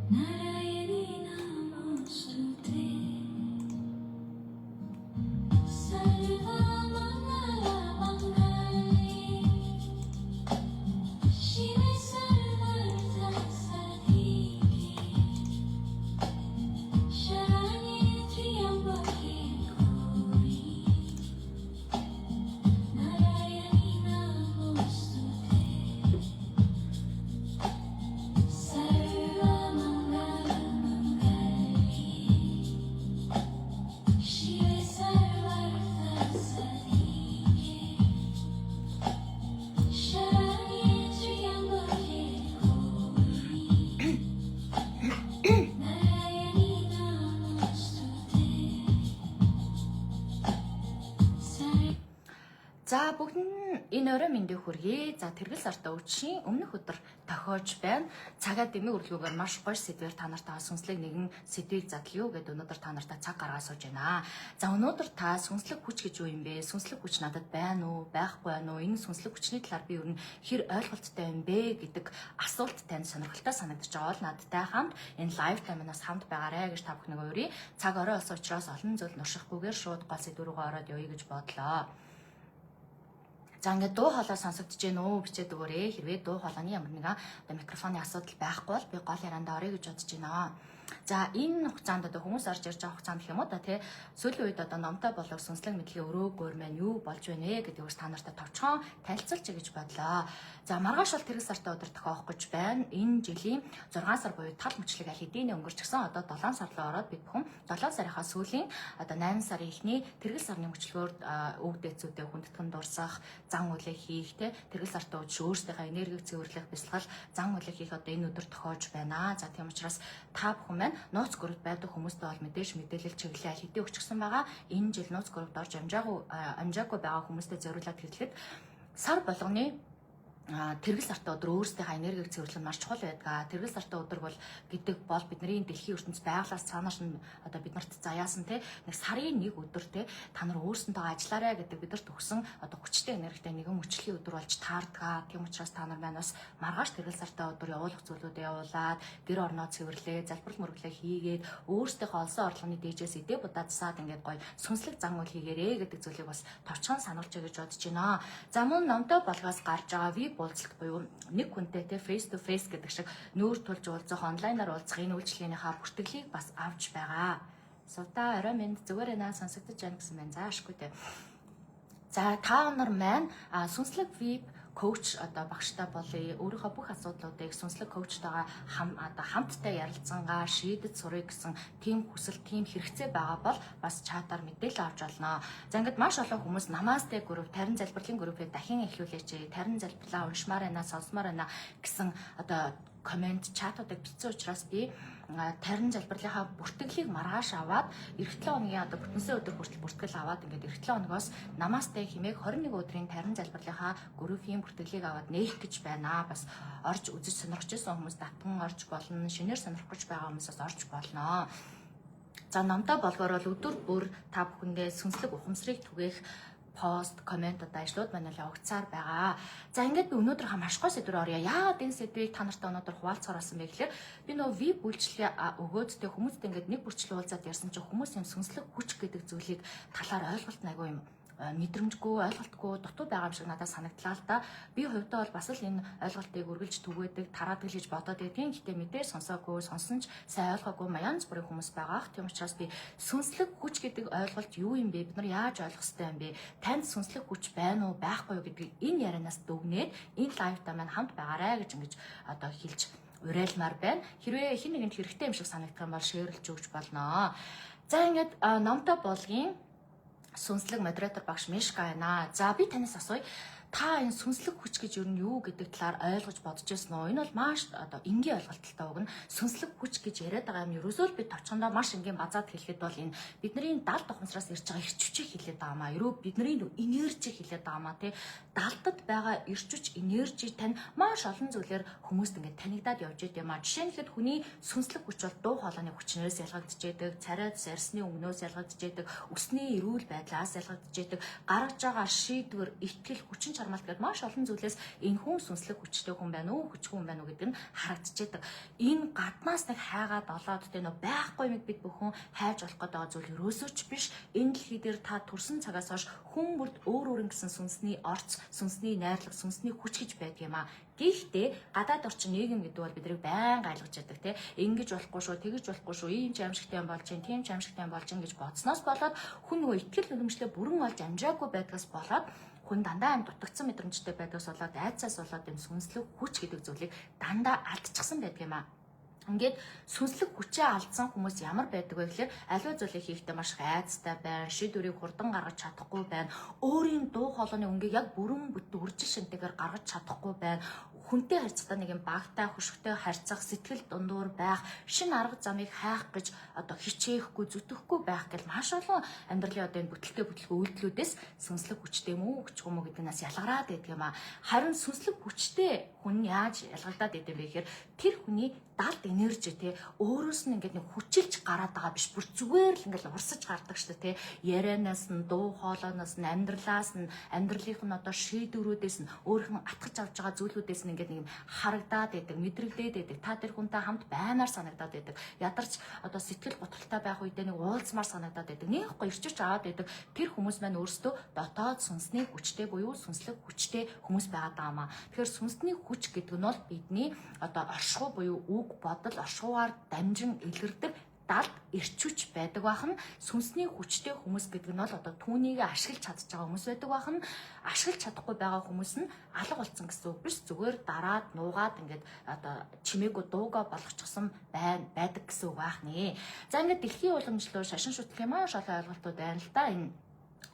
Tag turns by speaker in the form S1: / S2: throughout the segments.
S1: Narayani Namostute. Sarva Mangala Mangalye Shive Sarvartha Sadhike Sharanye Triyambake Gauri Narayani Namostute. Sarva Mangala Mangalye Shive Sarvartha Sadhike Sharanye Triyambake Gauri Narayani Namostute. Sarva
S2: За, бүгд нь энэ орой мэндийг хүргэе. За, тэргэл сартаа үдшийн өмнөх өдөр тохиож байна. Цагаа дэмий өрлгөөгөөр маш гоё сэдвээр та нартаа сүнслэг нэгэн сэдвийг задлаа юу гэдээ өнөөдөр та нартаа цаг гаргаа сууж байна. За, өнөөдөр та сүнслэг хүч гэж юу юм бэ? Сүнслэг хүч надад байна уу? Байхгүй байна уу? Энэ сүнслэг хүчний талаар би ер нь хэр ойлголттой юм бэ гэдэг асуулт танд сонирхолтой санагдаж байгаа бол надтай хамт энэ live time-наас хамт байгаарэ гэж та бүхнийг урья. Цаг орой болсон учраас олон зүйл нуршихгүйгээр шууд гол сэдв рүүгээ ороод явъя гэж бодлоо. За, ингээд дуу хоолой сонсогдож гэнэ үү, бичээд өгөөрэй. Хэрвээ дуу хоолойны ямар нэгэн одоо микрофоны асуудал байхгүй бол би гол яриандаа оръё гэж бодож байна. За, энэ хугацаанд одоо хүмүүс орж ирж байгаа хугацаанд гэх юм уу да, тий, сүүлийн үед одоо номтой болов сүнслэг мэдлэгийн өрөөгөөр маань юу болж байна вэ гэдгийг бас та нартай товчхон танилцуулчих гэж бодлоо. За, маргааш бол тэрэг сартаа өдөр тохиох гэж байна. Энэ жилийн 6 сар буюу тал мөчлөг аль хэдийн өнгөрчихсөн. Одоо 7 сар руу ороод бид бүхэн 7 сарынхаа сүүлийн одоо 8 сарын эхний тэргэл сарны мөчлөгөөр өвөг дээдсүүдээ хүндэтгэн дурсах, зан үлээ хийх, те, тэргэл сартаа өдөр өөрсдийнхөө энергийг цэвэрлэх бясалгал, зан үлээ хийх одоо энэ өдөр тохиож байна. За, тийм учраас та бүхэн маань нууц групп байдаг хүмүүстэй бол мэдээж мэдээлэл чиглэлээ аль хэдийн өгчихсөн байгаа. Энэ жил нууц группт орж амжаагүй байгаа хүмүүстэй зориулаад хэлэхэд сар болгоны тэргэл сартаа өдөр өөрсдийнхөө энергийг цэвэрлэх нь маш чухал байдаг. Тэргэл сартаа өдөр бол гэдэг бол бидний дэлхийн ертөнц байглаас цаанаас нь одоо бид нарт заяасан, те, нэг сарын нэг өдөр, те, та нар өөрсөнтэйгээ ажиллаарай гэдэг биднэрт өгсөн одоо хүчтэй энергитэй нэгэн мөчлөгийн өдөр болж таардаг. Тийм учраас та нар маань бас маргааш тэргэл сартаа өдөр явуулах зүйлүүдээ явуулаад, гэр орноо цэвэрлээ, залбирал мөрөглөө хийгээд, өөрсдийнхөө олсон орлогын дээжээс эдээ будаа засаад ингээд гоё сүнслэг зан үйл хийгээрэй гэдэг зүйлийг бас товчхон сануулж гэж бодож байна. За, мөн номтой болгоос гарч байгаа VIP уулзалт буюу нэг хүнтэй, те, face to face гэдэг шиг нүүр тулж уулзах, онлайнаар уулзах энэ үйлчилгээнийхаа бүртгэлийг бас авч байгаа. Сувда, орой минь, зүгээр ээ, сонсогдож байна гэсэн байна. За, ашгүй те. За, та нар маань сүнслэг VIP коуч одоо багштай болъё. Өөрийнхөө бүх асуудлуудыг сүнслэг коучтойгоо одоо хамтдаа ярилцсангаа шийдэж сурыг гэсэн тийм хүсэл, тийм хэрэгцээ байгаа бол бас чатаар мэдээлэл авч болно. За, ингээд маш олон хүмүүс намасте групп, тарин залбирлын группийг дахин эхлүүлээч, тарин залбирлаа уншмаар байна, сонсомоор байна гэсэн одоо comment, чатуудыг бичсэн учраас би тарин залбирлынхаа бүртгэлийг маргааш аваад ирэх 7 хоногийн одоо бүтэнсэн өдөр хүртэл бүртгэл аваад, ингээд ирэх 7 хоногоос намасте хэмээх 21 өдрийн тарин залбирлынхаа группийн бүртгэлийг аваад нээх гэж байна. Бас орж үзэж сонирхож байсан хүмүүс татан орж болно. Шинээр сонирхох гэж байгаа хүмүүсээс орж болно. За, номтой болгоор бол өдөр бүр та бүхэндээ сүнслэг ухамсарыг түгээх пост, comment, одоо ажлууд маань л явагдсаар байгаа. За, ингээд би өнөөдөр маш гоё сэдвээр оръё. Яагаад энэ сэдвийг та нартай өнөөдөр хуваалцахаар болсон бэ гэхээр би нөгөө VIP үйлчилгээ өгөөд, тэ, хүмүүстэй ингээд нэг бүрчлэн уулзаад ярьсан чинь хүмүүс юм сүнслэг хүч гэдэг зүйлийг талаар ойлголт айгүй юм мэдрэмжгүй, ойлголтгүй, дутуу байгаа юм шиг надад санагдлаа л да. Би хувьдаа бол бас л энэ ойлголтыг үргэлж түгээдэг, тараадаг л гэж бодоод байдгийн. Гэтэ мэдээ сонсоогүй, сонсон ч сайн ойлгоогүй янз бүрийн хүмүүс байгаа. Тийм учраас би сүнслэг хүч гэдэг ойлголт юу юм бэ? Бид нар яаж ойлгох ёстой юм бэ? Танд сүнслэг хүч байна уу, байхгүй юу гэдгийг энэ ярианаас дүгнээд энэ live таа маань хамт байгаарай гэж ингэж одоо хэлж уриалмаар байна. Хэрвээ хэн нэгэнд хэрэгтэй юм шиг санагдах юм бол share лж өгч болно. За, ингээд номтой болгын сүнслэг модератор багш Мишка байна. За, би танаас асууя. Та энэ сүнслэг хүч гэж юу нь юу гэдэг талаар ойлгож бодож байсан уу? Энэ бол маш одоо энгийн ойлголттой үг нь. Сүнслэг хүч гэж яриад байгаа юм ерөөсөө л би товчхондоо маш энгийн базаад хэлэхэд бол энэ бидний далд ухамсараас ирж байгаа эрч хүчийг хэлээд байгаа маа. Ерөө бидний энержиг хэлээд байгаа маа, тий. Далдад байгаа эрч хүч, энержи тань маш олон зүйлээр хүмүүст ингээд танигдаад явж идэм юм аа. Жишээ нь гэхэд хүний сүнслэг хүч бол дуу хоолойны хүчнээс ялгагдчихэдэг, царай арьсны өнгнөөс ялгагдчихэдэг, үсний эрүүл байдлаас ялгагдчихэдэг, гаргаж байгаа шийдвэр, итгэл, хүчин чармайлт чармаалт гэдэг маш олон зүйлээс энэ хүн сүнслэг хүчтэй хүн байна уу, хүчгүй хүн байна уу гэдэг нь харагдчихэдэг. Энэ гаднаас нэг хайгаад олоод тэ нөө байхгүй юм бид бүхэн хайж олох гээд байгаа зүйл ерөөсөө ч биш. Энэ дэлхий дээр та төрсэн цагаас хойш хүн бүрд өөр өөр ингэсэн сүнсний орц, сүнсний найрлага, сүнсний хүч гэж байдаг юм аа. Гэхдээ гадаад орчин нийгэм гэдэг бол биднийг байнга айлгаж яадаг те. Ингэж болохгүй шүү, тэгэж болохгүй шүү, ийм ч аимшигтай юм болж чинь, тийм ч аимшигтай юм болж чинь гэж бодсноос болоод хүн нөгөө итгэл үнэмшлээ бүрэн олж амжаагүй байдгаас болоод хүн дандаа аим дутагдсан мэдрэмжтэй байдгаас болоод айцаас болоод юм сүнслэг хүч гэдэг зүйлийг дандаа алдчихсан байдаг юм аа. Ингээд сүнслэг хүчээ алдсан хүмүүс ямар байдаг вэ гэхээр аливаа зүйлийг хийхдээ маш их айцтай байна, шийдвэрийг хурдан гаргаж чадахгүй байна, өөрийн дуу хоолойны өнгийг яг бүрэн бүтэн үржил шинтэйгээр гаргаж чадахгүй байна, хүнтэй харьцахдаа нэг юм багтай хөшигтэй харьцах, сэтгэл дундуур байх, шинэ арга замыг хайх гэж одоо хичээхгүй, зүтгэхгүй байх гэл маш олон амьдралын одоо энэ бүтэлтэй бүтлгүй үйлдэлүүдээс сүнслэг хүчтэй юм уу, хүчгүй юм уу гэдэг нас ялгараад байдаг юм а. Харин сүнслэг хүчтэй хүн яаж ялгагдаад байдаг вэ гэхээр тэр хүний далд энержи те өөрөөс нь ингээд нэг хүчилж гараад байгаа биш, бүр зүгээр л ингээд урсаж гардаг шүү дээ те. Ярианаас нь, дуу хоолойноос нь, амьдралаас нь, амьдралынх нь одоо шийдвэрүүдээс нь, өөрийнх нь атгаж авч байгаа зүйлүүдээс нь ингээд нэг юм харагдаад байдаг, мэдрэгдээд байдаг. Та тэр хүнтэй хамт баймаар санагдаад байдаг. Ядарч одоо сэтгэл гутралтай байх үедээ нэг уулзмаар санагдаад байдаг. Нэг гоё ирчиж аваад байдаг. Тэр хүмүүс маань өөрсдөө дотоод сүнсний хүчтэй буюу сүнслэг хүчтэй хүмүүс байгаад байгаа юм аа. Тэгэхээр сүнсний хүч гэдэг нь бол бидний одоо оршихуй буюу үг, бодол, оршихуйгаар дамжин илэрдэг далд эрч хүч байдаг байх нь. Сүнсний хүчтэй хүмүүс гэдэг нь бол одоо түүнийг ашиглаж чадж байгаа хүмүүс байдаг байх нь. Ашиглаж чадахгүй байгаа хүмүүс нь алга болсон гэсэн үг биш, зүгээр дараад нуугаад ингээд одоо чимээгүй дууга болгочихсон байна байдаг гэсэн үг байх нэ. За, ингээд дэлхийн уламжлал шашин шүтлэгийн маш олон ойлголтууд байна л да. Энэ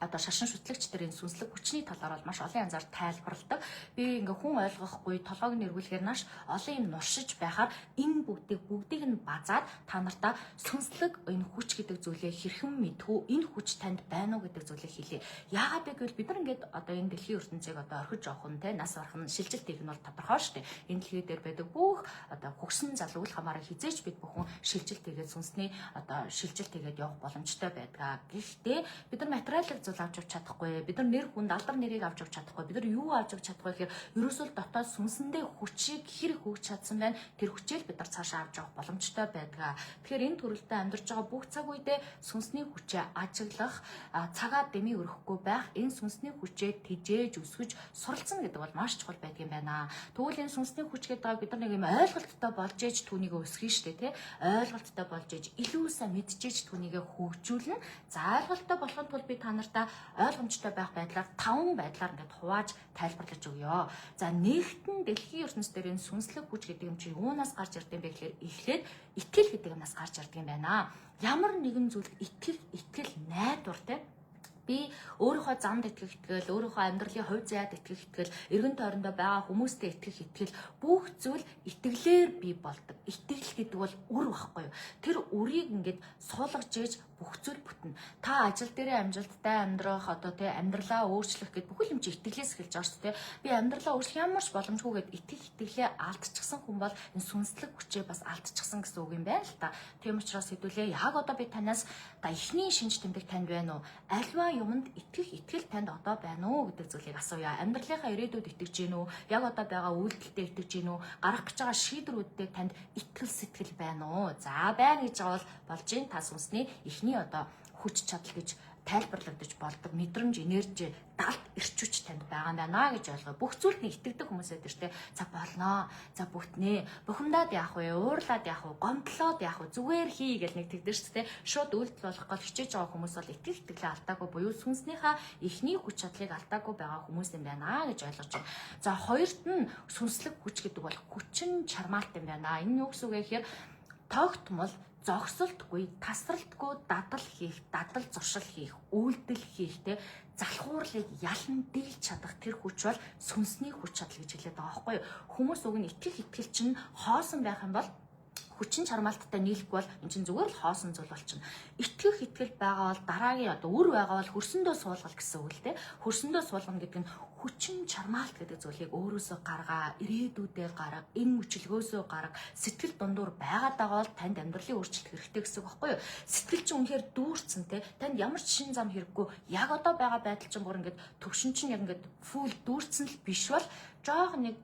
S2: одоо шашин шүтлэгч тэр энэ сүнслэг хүчний талаар бол маш олон янзаар тайлбарладаг. Би ингээ хүн ойлгохгүй толгойг нь эргүүлэхээр маш олон юм нуршиж байхаар энэ бүгдийг нь базаад та нартаа сүнслэг энэ хүч гэдэг зүйлээ хэрхэн мэдхүү, энэ хүч танд байна уу гэдэг зүйлийг хэлье. Яагаад вэ гэвэл бид нар ингээд одоо энэ дэлхийн ертөнцийг одоо орхиж явах нь те нас барах нь шилжилт хийх нь бол тодорхой шүү дээ. Энэ дэлхий дээр байдаг бүх одоо хөгсөн залуу үл хамааран хизээч бид бүхэн шилжилт хийгээд сүнсний одоо шилжилт хийгээд явах боломжтой байдаг. Гэхдээ бид нар материалын зүйл авч явж чадахгүй. Бид нар нэр хүнд, алдар нэрийг авч явж чадахгүй. Бид нар юу авч явж чадахгүй гэхээр ерөөсөө л дотоод сүнсэндээ хүчийг хэр хөгж чадсан байна. Тэр хүчээл бид нар цаашаа авч явах боломжтой байдаг. Тэгэхээр энэ төрөлдөө амьдарч байгаа бүх цаг үедээ сүнсний хүчээ ажиглах, цагаа дэмий өрөхгүй байх, энэ сүнсний хүчээ тэжээж өсгөж суралцна гэдэг бол маш чухал байдаг юм байна. Тэгвэл энэ сүнсний хүч гэдэг байгааг бид нар нэг юм ойлголттой болж ээж түүнийг өсгөе штэ тий. Ойлголттой болж ээж илүү сайн мэдчихэж түүнийг хөгжүүлнэ. За, ойлголттой болохын тулд би та нартаа ойлгомжтой байх байдлаар таван байдлаар ингээд хувааж тайлбарлаж өгье. За, нэгт нь дэлхийн ертөнц дээр энэ сүнслэг хүч гэдэг юм чи юунаас гарч ирд юм бэ гэхээр эхлээд итгэл гэдэг юмнаас гарч ирдэг юм байна. Ямар нэгэн зүйлд итгэх, итгэл, найдвар те. Би өөрийнхөө замд итгэх итгэл, өөрийнхөө амьдралын хувь заяад итгэх итгэл, эргэн тойрондоо байгаа хүмүүстэй итгэх итгэл, бүх зүйл итгэлээр бий болдог. Итгэл гэдэг бол үр байхгүй юу? Тэр үрийг ингээд суулгаж ээж бүх зүйл бүтнэ. Та ажил дээрээ амжилттай амьдрах, одоо тий амьдралаа өөрчлөх гэд бүхэл юм чи итгэлээс эхэлж байгаа шүү дээ. Би амьдралаа өөрчлөх ямар ч боломжгүй гэд итгэх итгэлээ алдчихсан хүн бол энэ сүнслэг хүчээ бас алдчихсан гэсэн үг юм байна л та. Тийм учраас хэдүүлээ яг одоо би танаас та эхний шинж тэмдэг танд байна уу? Альва юмд итгэх итгэл танд одоо байна уу гэдэг зүйлийг асууя. Амьдралынхаа ирээдүйд итгэж гин үү? Яг одоо байгаа үйлдэлтэд итгэж гин үү? Гаргах гэж байгаа шийдвэрүүдэд танд итгэл сэтгэл байна уу? За, байна гэж байгаа бол болж гин, та сүнсний эхний одоо хүч чадал гэж тайлбарлагдаж болдог мэдрэмж, энержи, далд эрч хүч танд байгаа юм байна гэж ойлгоо. Бүх зүйлд нэг итгэдэг хүмүүс байдаг шүү дээ. За, болноо. За, бүтнээ. Бухимдаад яах вэ? Уурлаад яах вэ? Гомдлоод яах вэ? Зүгээр хий гэл нэг тэгдэг шүү дээ. Шууд үйлдэл болох гол хичээж байгаа хүмүүс бол итгэх итгэлээ алдаагүй буюу сүнснийхаа эхний хүч чадлыг алдаагүй байгаа хүмүүс юм байна гэж ойлгож байна. За, хоёрт нь сүнслэг хүч гэдэг бол хүчин чармаалт юм байна. Энэ юу гэсэн үг вэ гэхээр тогтмол, зогсолтгүй, тасралтгүй дадал хийх, дадал зуршил хийх, үйлдэл хийх те залхуурлыг ялан дийлж чадах тэр хүч бол сүнсний хүч чадал гэж хэлээд байгаа байхгүй юу? Хүмүүс уг нь итгэх итгэл чинь хоосон байх юм бол, хүчин чармаалттай нийлэхгүй бол эн чинь зүгээр л хоосон зүйл болчихно. Итгэх итгэл байгаа бол дараагийн одоо үр байгаа бол хөрсөндөө суулгал гэсэн үг л дээ. Хөрсөндөө суулгана гэдэг нь Хүчин чармаалт гэдэг зүйлийг өөрөөсөө гаргаа, ирээдүйдээ гарга, энэ мөчлгөөсөө гарга, сэтгэл дундуур байгаад байгаа бол танд амьдралын өөрчлөлт хэрэгтэй гэсэн үг байхгүй юу? Сэтгэл чинь үнэхээр дүүрсэн те. Танд ямар ч шин зам хэрэггүй. Яг одоо байгаа байдал чинь бүр ингээд төвшин чинь яг ингээд full дүүрсэн л биш бол жоохон нэг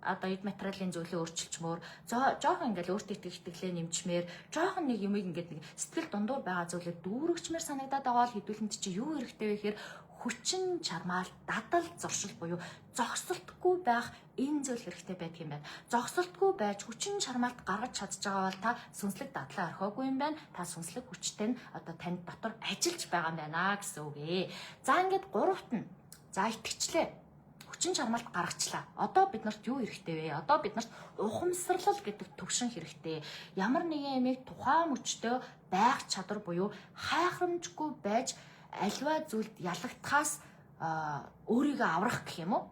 S2: одоо эд материалын зүйлээ өөрчилчмөр, жоохон ингээл өөртөө итгэх итгэлээ нэмчмээр, жоохон нэг юмыг ингээд нэг сэтгэл дундуур байгаа зүйлээ дүүргчмээр санагдаад байгаа бол хэдүүлэнд чи юу хэрэгтэй вэ гэхээр хүчин чармаал, дадал зуршил буюу зогсолтгүй байх энэ зүйл хэрэгтэй байдаг юм байна. Зогсолтгүй байж хүчин чармаалт гаргаж чадж байгаа бол та сүнслэг дадлаа орхиогүй юм байна. Та сүнслэг хүчтэй нь одоо танд дотор ажиллаж байгаа юм байна гэсэн үг ээ. За, ингээд гуравт нь за итгэчлээ, хүчин чармаалт гаргачлаа. Одоо бид нарт юу хэрэгтэй вэ? Одоо бид нарт ухамсарлал гэдэг төвшин хэрэгтэй. Ямар нэгэн юмыг тухайн мөчтөө байх чадвар буюу хайхрамжгүй байж аливаа зүйлд ялагдахаас өөрийгөө аврах гэх юм уу?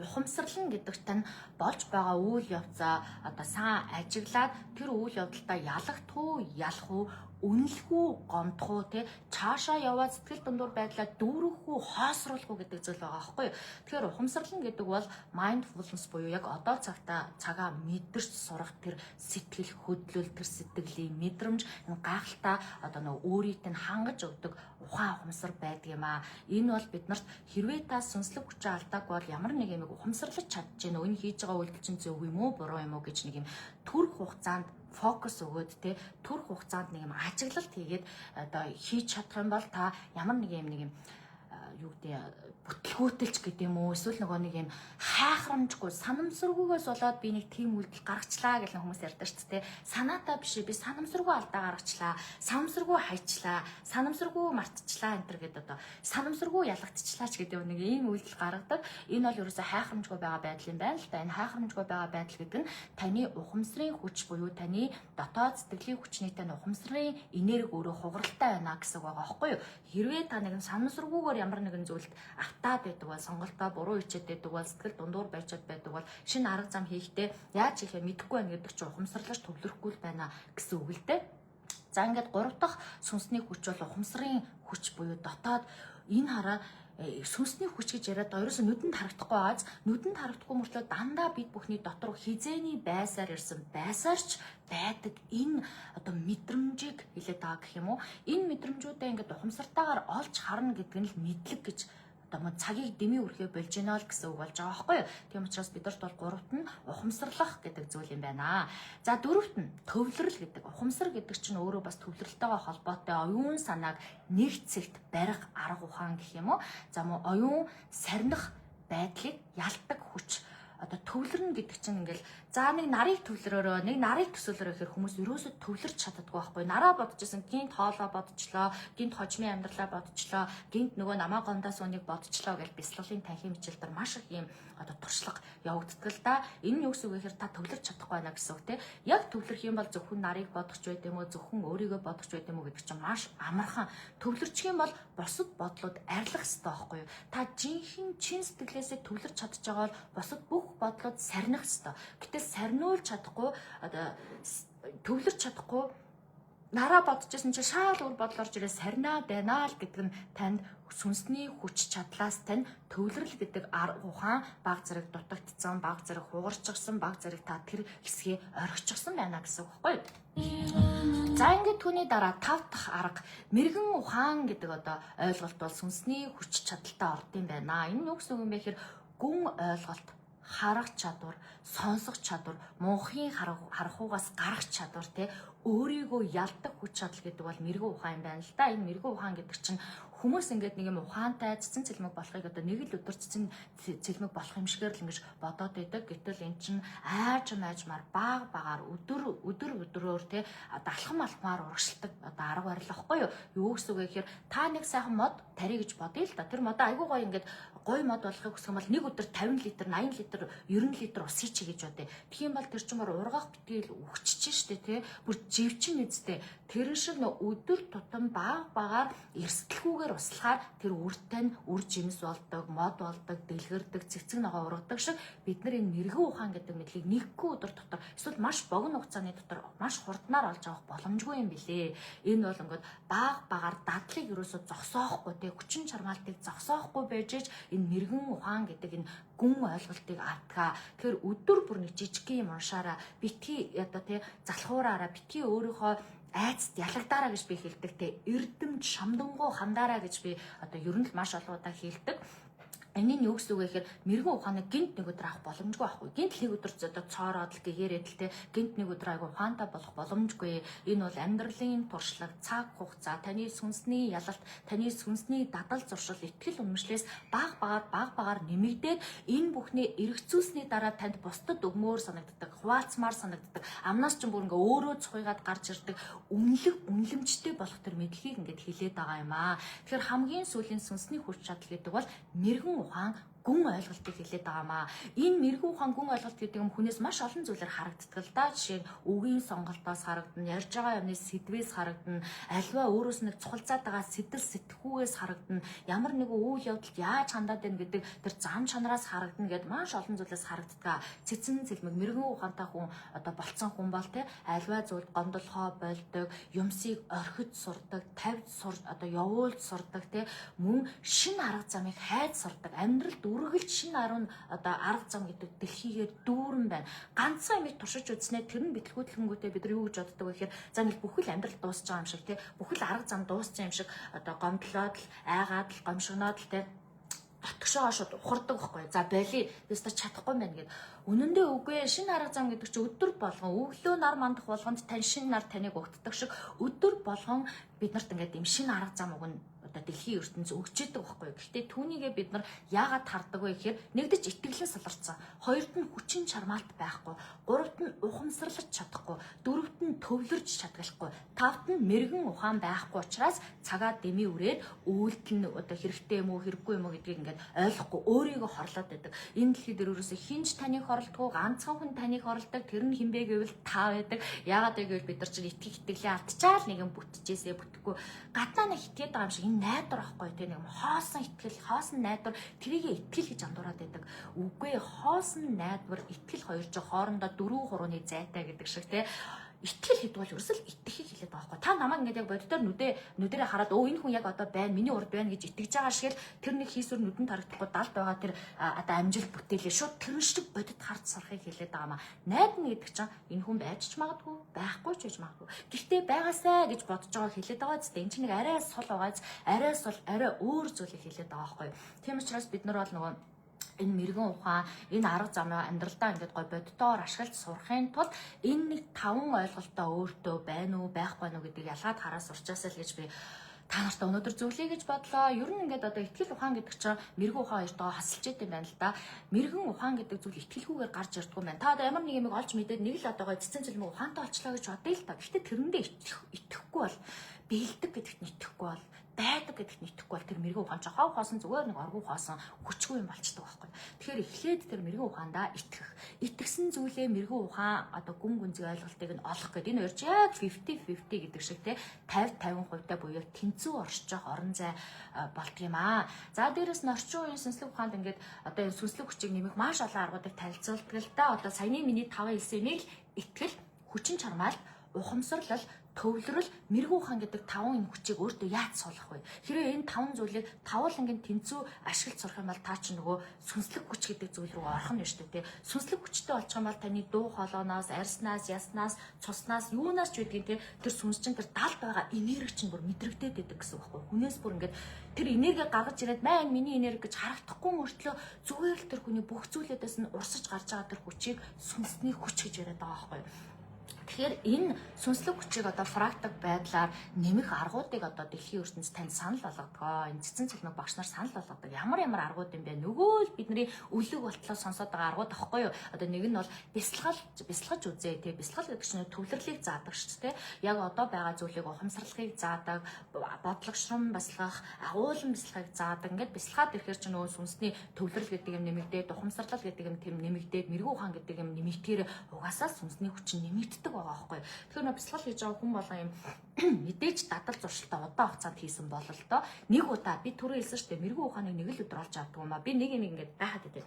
S2: Ухамсарлан гэдэг тань болж байгаа үйл явцаа одоо сайн ажиглаад тэр үйл явдалдаа ялагдах уу, ялах уу, үнэлэх үү, гомдох уу, те, цаашаа яваад сэтгэл дундуур байдлаа дүүргэх үү, хоосруулах уу гэдэг зүйл байгаа байхгүй юу. Тэгэхээр ухамсарлан гэдэг бол mindfulness буюу яг одоо цагта цагаа мэдэрч сурах тэр сэтгэл хөдлөл, тэр сэтгэлийн мэдрэмж, энэ гайхалтай одоо нөгөө өөрийгөө нь хангаж өгдөг ухаан ухамсар байдаг юм аа. Энэ бол бид нарт хэрвээ та сүнслэг хүчээ алдаагүй бол ямар нэг юм ухамсарлаж чадж гэнэ. Энэ хийж байгаа үйлдэл чинь зөв юм уу, буруу юм уу гэж нэг юм төрөх хугацаанд фокус өгөөд, те, төрөх хугацаанд нэг юм ажиглалт хийгээд одоо хийж чадах юм бол та ямар нэг юм юу гэдэг, бүтлгүүтэлч гэдэг юм уу, эсвэл нөгөө нэг юм хайхрамжгүй, санамсаргүйгээс болоод би нэг тийм үйлдэл гаргачлаа гэх хүмүүс ярьдаг шүү дээ. Санаатай биш, би санамсаргүй алдаа гаргачлаа, санамсаргүй хайчлаа, санамсаргүй мартчихлаа энэ төр гэдэг, одоо санамсаргүй ялагдчихлаа ч гэдэг нэг ийм үйлдэл гаргадаг. Энэ бол ерөөсө хайхрамжгүй байгаа байдал юм байна л да. Энэ хайхрамжгүй байгаа байдал гэдэг нь таны ухамсарын хүч буюу таны дотоод сэтгэлийн хүчний, таны ухамсарын энерги өөрөө хугаралтай байна гэсэн үг байгаа байхгүй юу? Хэрвээ та нэгэн санамсаргүйгээр ямар нэгэн зүйлд автаад байдаг бол, сонголтоо буруу хийчихэд байдаг бол, сэтгэл дундуур байчаад байдаг бол, шинэ арга зам хийхдээ яаж хийхээ мэдэхгүй байна гэдэг чинь ухамсарлаж төвлөрөхгүй л байна гэсэн үг л дээ. За, ингээд гурав дахь сүнсний хүч бол ухамсарын хүч буюу дотоод энэ хараа сүнсний хүч гэж яриад байгаа. Ерөөсө нүдэнд харагдахгүй байгааз, нүдэнд харагдахгүй мөртлөө дандаа бид бүхний дотор хизээний байсаар ирсэн байсаарч байдаг энэ одоо мэдрэмжийг хэлээд байгаа гэх юм уу? Энэ мэдрэмжүүдээ ингээд ухамсартайгаар олж харна гэдэг нь л мэдлэг гэж одоо мөн цагийг дэмий үрэхээ болж гинэ л гэсэн үг болж байгаа байхгүй юу? Тийм учраас бид нарт бол гуравт нь ухамсарлах гэдэг зүйл юм байна. За, дөрөвт нь төвлөрөл гэдэг. Ухамсар гэдэг чинь өөрөө бас төвлөрөлтөйгөө холбоотой оюун санааг нэг цэгт барих арга ухаан гэх юм уу? За, мөн оюун сарних байдлыг ялдаг хүч. Одоо төвлөрнө гэдэг чинь ингээл за нэг нарыг төвлөрөөрөө, нэг нарыг төсөөлөрөө гэхээр хүмүүс ерөөсөө төвлөрч чаддаггүй байхгүй. Нараа бодчихсон, гинт хоолоо бодчихлоо, гинт хожмын амьдралаа бодчихлоо, гинт нөгөө намаа гондоос үнийг бодчихлоо гэж бясалгалын танхим хичээл дээр маш их ийм одоо туршлага явагддаг л да. Энэ нь юу гэсэн үг гэхээр та төвлөрч чадахгүй байна гэсэн үг те. Яг төвлөрөх юм бол зөвхөн нарыг бодох ч байд юм уу, зөвхөн өөрийгөө бодох ч байд юм уу гэдэг чинь маш амархан. Төвлөрчих юм бол бусад бодлууд арилах хэрэгтэй байхгүй юу? Та жинхэнэ чин сэтгэлээсээ төвлөрч чадж байгаа бол бусад бүх бодлууд сарних хэрэгтэй. Гэтэл сарниулж чадахгүй, одоо төвлөрч чадахгүй, нараа бодчихсон чинь шаал өөр бодол орж ирээ сарнаа байна л гэдэг нь танд сүнсний хүч чадлаас тань төвлөрөл гэдэг арга ухаан баг зэрэг дутагдсан, баг зэрэг хугарчихсан, баг зэрэг та тэр хэсгээ орхичихсан байна гэсэн үг байхгүй юу? За, ингээд түүний дараа тав дахь арга мэрэгэн ухаан гэдэг одоо ойлголт бол сүнсний хүч чадалтай орд юм байна. Энэ нь юу гэсэн үг юм бэ гэхээр гүн ойлголт, харах чадвар, сонсох чадвар, мунхын харахуугаас гарах чадвар те, өөрийгөө ялдаг хүч чадал гэдэг бол мэрэгэн ухаан юм байна л да. Энэ мэрэгэн ухаан гэдэг чинь хүмүүс ингээд нэг юм ухаантай цэцэн цэлмэг болохыг одоо нэг л өдөр цэцэн цэлмэг болох юм шигээр л ингэж бодоод байдаг. Гэтэл эн чинь аажим аажмаар, баг багаар, өдөр өдөр өдрөөр те, одоо алхам алхмаар урагшилдаг одоо арга барил байхгүй юу? Юу гэсэн үг вэ гэхээр та нэг сайхан мод тарья гэж бодъё л да. Тэр модоо айгуу гоё ингээд гоё мод болохыг хүсэх юм бол нэг өдөр 50 литр, 80 литр, 90 литр ус хийчихье гэж бодъё. Тэгэх юм бол тэр чинь бүр ургах битгийл үхчихэж штэ тий. Бүр живчин үсттэй. Тэр шиг нөө өдөр тутам баг багаар эрсдэлгүйгээр Дэлгэр услахаар тэр үртэй нь үр жимс болдог, мод болдог, дэлгэрдэг, цэцэг ногоо ургадаг шиг бид нар энэ мэрэгэн ухаан гэдэг мэдлийг нэггүй өдөр дотор эсвэл маш богино хугацааны дотор маш хурднаар олж авах боломжгүй юм билээ. Энэ бол ингээд баг багаар дадлыг ерөөсө зогсоохгүй те, хүчин чармаалтыг зогсоохгүй байж ич энэ мэрэгэн ухаан гэдэг энэ гүн ойлголтыг авдгаа. Тэгэхээр өдөр бүр нэг жижиг юм уншаараа, битгий одоо те залхуураараа, битгий өөрийнхөө айцд ялагдаараа гэж би хэлдэг те, эрдэмт шамдангуу хандаараа гэж би одоо ер нь л маш олон удаа хэлдэг. Энэ нь юу гэсэн үг вэ гэхээр мэрэгэн ухааныг гинт нэг өдөр авах боломжгүй байхгүй. Гинт нэг өдөр одоо цоороод л гэгээрээд л те, гинт нэг өдөр айгу ухаантай болох боломжгүй. Энэ бол амьдралын туршлага, цаг хугацаа, таны сүнсний ялалт, таны сүнсний дадал зуршил, итгэл үнэмшлээс баг багаар баг багаар нэмэгдээд энэ бүхний эргцүүлсний дараа танд бусдад өгмөөр санагддаг, хуваалцмаар санагддаг. Амнаас ч бүр ингээ өөрөө цухыгаад гарч ирдэг үнэлэх үнэлэмжтэй болох тэр мэдлэгийг ингээд хилээд байгаа юм аа. Тэгэхээр хамгийн сүүлийн сүнсний хүч чадал гэдэг бол мэрэгэн ухаан гүн ойлголтыг хэлээд байгаа маа. Энэ мэрэгэн ухаан гүн ойлголт гэдэг юм хүнээс маш олон зүйлээр харагддаг л да. Жишээ нь үгийн сонголтоос харагдана, ярьж байгаа юмны сэдвээс харагдана, альва өөрөөс нэг цухалцаад байгаа сэтэл сэтгхүүгээс харагдана, ямар нэгэн үйл явдалд яаж хандаад байна гэдэг тэр зам чанараас харагдана гэд маш олон зүйлээс харагддаг. Цэцэн цэлмэг мэрэгэн ухаантай хүн одоо болцсон хүн бол те альва зүйлд гомдлохоо болдог, юмсыг орхиж сурдаг, тавьж сур одоо явуулж сурдаг те, мөн шин арга замыг хайж сурдаг, амьдралд үргэлж шинэ арга одоо арга зам гэдэг дэлхийгээр дүүрэн байна. Ганцхан юмыг туршиж үзснээр тэр нь бэлхүүтлэнгүүтээ бид нар юу гэж боддог вэ гэхээр за нэг бүхэл амьдрал дуусч байгаа юм шиг тий, бүхэл арга зам дууссан юм шиг одоо гомдлоод л, айгаад л, гомшигноод л тий дотгошоо шууд ухардаг байхгүй. За боли өстө чадахгүй байна гэд. Үнэн дээр үгүй, шинэ арга зам гэдэг чинь өдөр болгон өглөө нар мандах болгонд тань шинэ нар таныг угтдаг шиг өдөр болгон бид нарт ингээд юм шинэ арга зам өгнө, одоо дэлхийн ертөнц өгч идэг байхгүй. Гэхдээ түүнийгээ бид нар яагаад хардаг вэ гэхээр нэгдэж итгэлэн саларцсан. Хоёрт нь хүчин чармаалт байхгүй. Гуравт нь ухамсарлаж чадахгүй. Дөрөвт нь төвлөрч чадгалахгүй. Тавт нь мэрэгэн ухаан байхгүй учраас цагаа дэмий үрээд үйлдэл нь одоо хэрэгтэй юм уу хэрэггүй юм уу гэдгийг ингээд ойлгохгүй өөрийгөө хорлоод байдаг. Энэ дэлхий дээр өөрөөсөө хинч таныг хоролдгүй, ганцхан хүн таныг хоролдог. Тэр нь хинбэ гэвэл та байдаг. Яагаад вэ гэвэл бид нар чинь итгэх итгэлээ алдчаал нэгэн бүтчихээсээ бүтэхгүй. Гаднаа нэг итгээд байгаа юм шиг энэ найдвар байхгүй те, нэг хоосон итгэл, хоосон найдвар, тэрийг итгэл гэж андуураад байдаг. Үгүй, хоосон найдвар, итгэл хоёр чинь хоорондоо 4 хурууны зайтай гэдэг шиг те. Итгэл гэдэг бол ерөөсөл итгэхийг хэлээд байгаа байхгүй. Та намайг ингээд яг боддоор нүдэрээ хараад өө энэ хүн яг одоо байна, миний урд байна гэж итгэж байгаа шиг л тэр нэг хийсвэр нүдэнд харагдахгүй далд байгаа тэр одоо амжилт бүтээлээ шууд тэр шиг бодит харж сурахыг хэлээд байгаа маа. Найдна гэдэг чинь энэ хүн байж ч магадгүй, байхгүй ч байж магадгүй. Гэхдээ байгаасай гэж бодож байгаа хэлээд байгаа зү. Энэ чинь нэг арай сул байгаац, арай сул, арай өөр зүйлийг хэлээд байгаа байхгүй. Тийм учраас бид нар бол нөгөө энэ мэрэгэн ухаан, энэ арга замыг амьдралдаа ингээд гой боддоор ашиглаж сурахын тулд энэ нэг таван ойлголтоо өөртөө байна уу, байхгүй уу гэдгийг ялгаад хараа сурчаасаа л гэж би та нарт өнөөдөр зөвлөе гэж бодлоо. Ер нь ингээд одоо итгэл ухаан гэдэг чинь мэрэгэн ухаан хоёртойгоо хасалж идэм байна л да. Мэрэгэн ухаан гэдэг зүйл итгэлгүйгээр гарч ирдгүй юм байна. Та одоо ямар нэг юмыг олж мэдээд нэг л одоо гой цэцэн цэлмэг ухаантай олчлоо гэж бодъё л та. Гэхдээ тэрэндээ итгэхгүй бол, биелдэг гэдэгт нь итгэхгүй бол, байдаг гэдэгт нь итгэхгүй бол тэр мэрэгэн ухаан чинь хов хоосон зүгээр нэг оргуу хоосон хүчгүй юм болчдөг байхгүй. Тэгэхээр эхлээд тэр мэрэгэн ухаандаа итгэх. Итгэсэн зүйлээ мэрэгэн ухаан одоо гүн гүнзгий ойлголтыг нь олох гэдэг энэ хоёр чинь яг 50 50 гэдэг шиг те 50 50% та буюу тэнцүү оршиж орон зай болдго юм аа. За дээрэс нь орчин үеийн сүнслэг ухаанд ингээд одоо энэ сүнслэг хүчийг нэмэх маш олон аргуудыг танилцуулдаг л да. Одоо саяны миний таван хэлсэн юмыг л итгэл, хүчин чармаалт, ухамсарлал, төвлөрөл, мэрэгэн ухаан гэдэг таван энэ хүчийг өөртөө яаж суулгах вэ? Хэрвээ энэ таван зүйлийг тавуулангийн тэнцүү ашиглаж сурах юм бол та чинь нөгөө сүнслэг хүч гэдэг зүйл рүү орох нь шүү дээ, тэ. Сүнслэг хүчтэй болчих юм бол таны дуу хоолойноос, арьснаас, яснаас, цуснаас, юунаас ч үдгийг тэ тэр сүнс чинь тэр далд байгаа энерги чинь бүр мэдрэгдээд байдаг гэсэн үг байхгүй. Хүнээс бүр ингээд тэр энерги гаргаж ирээд маа энэ миний энерги гэж харагдахгүй мөртлөө зүгээр л тэр хүний бүх зүйлүүдээс нь урсаж гарч байгаа тэр хүчийг сүнсний хүч гэж яриад байгаа байхгүй. Тэгэхээр энэ сүнслэг хүчийг одоо практик байдлаар нэмэх аргуудыг одоо дэлхийн ертөнц танд санал болгодог. Энэ цэцэн цэлмэг багш нар санал болгодог. Ямар ямар аргууд юм бэ? Нөгөө л бидний өлөг болтлоо сонсоод байгаа аргууд аахгүй юу? Одоо нэг нь бол бясалгаж үзээ тий. Бясалгал гэдэг чинь төвлөрлийг заадаг шүү дээ. Яг одоо байгаа зүйлийг ухамсарлахыг заадаг, бодлого шурам бясалгах, агуулan бясалгахыг заадаг. Ингээд бясалгаад ирэхээр чинь нөгөө сүнсний төвлөрөл гэдэг юм нэмэгдээд, ухамсарлал гэдэг юм тэм нэмэгдээд, мэрэгэн ухаан гэдэг юм нэмэгдэхээр угаасаа сүнсний хүч нэмэгддэг. байгаа байхгүй. Тэгэхээр нөө бясалгал хийж байгаа хүн болгон юм мэдээж дадал зуршилтаа удаан хугацаанд хийсэн бол л доо нэг удаа би түрүү хэлсэн шүү дээ, мэргэн ухааныг нэг л өдөр олж авдаг юм а. Би нэг юм ингээд байхад байдаг.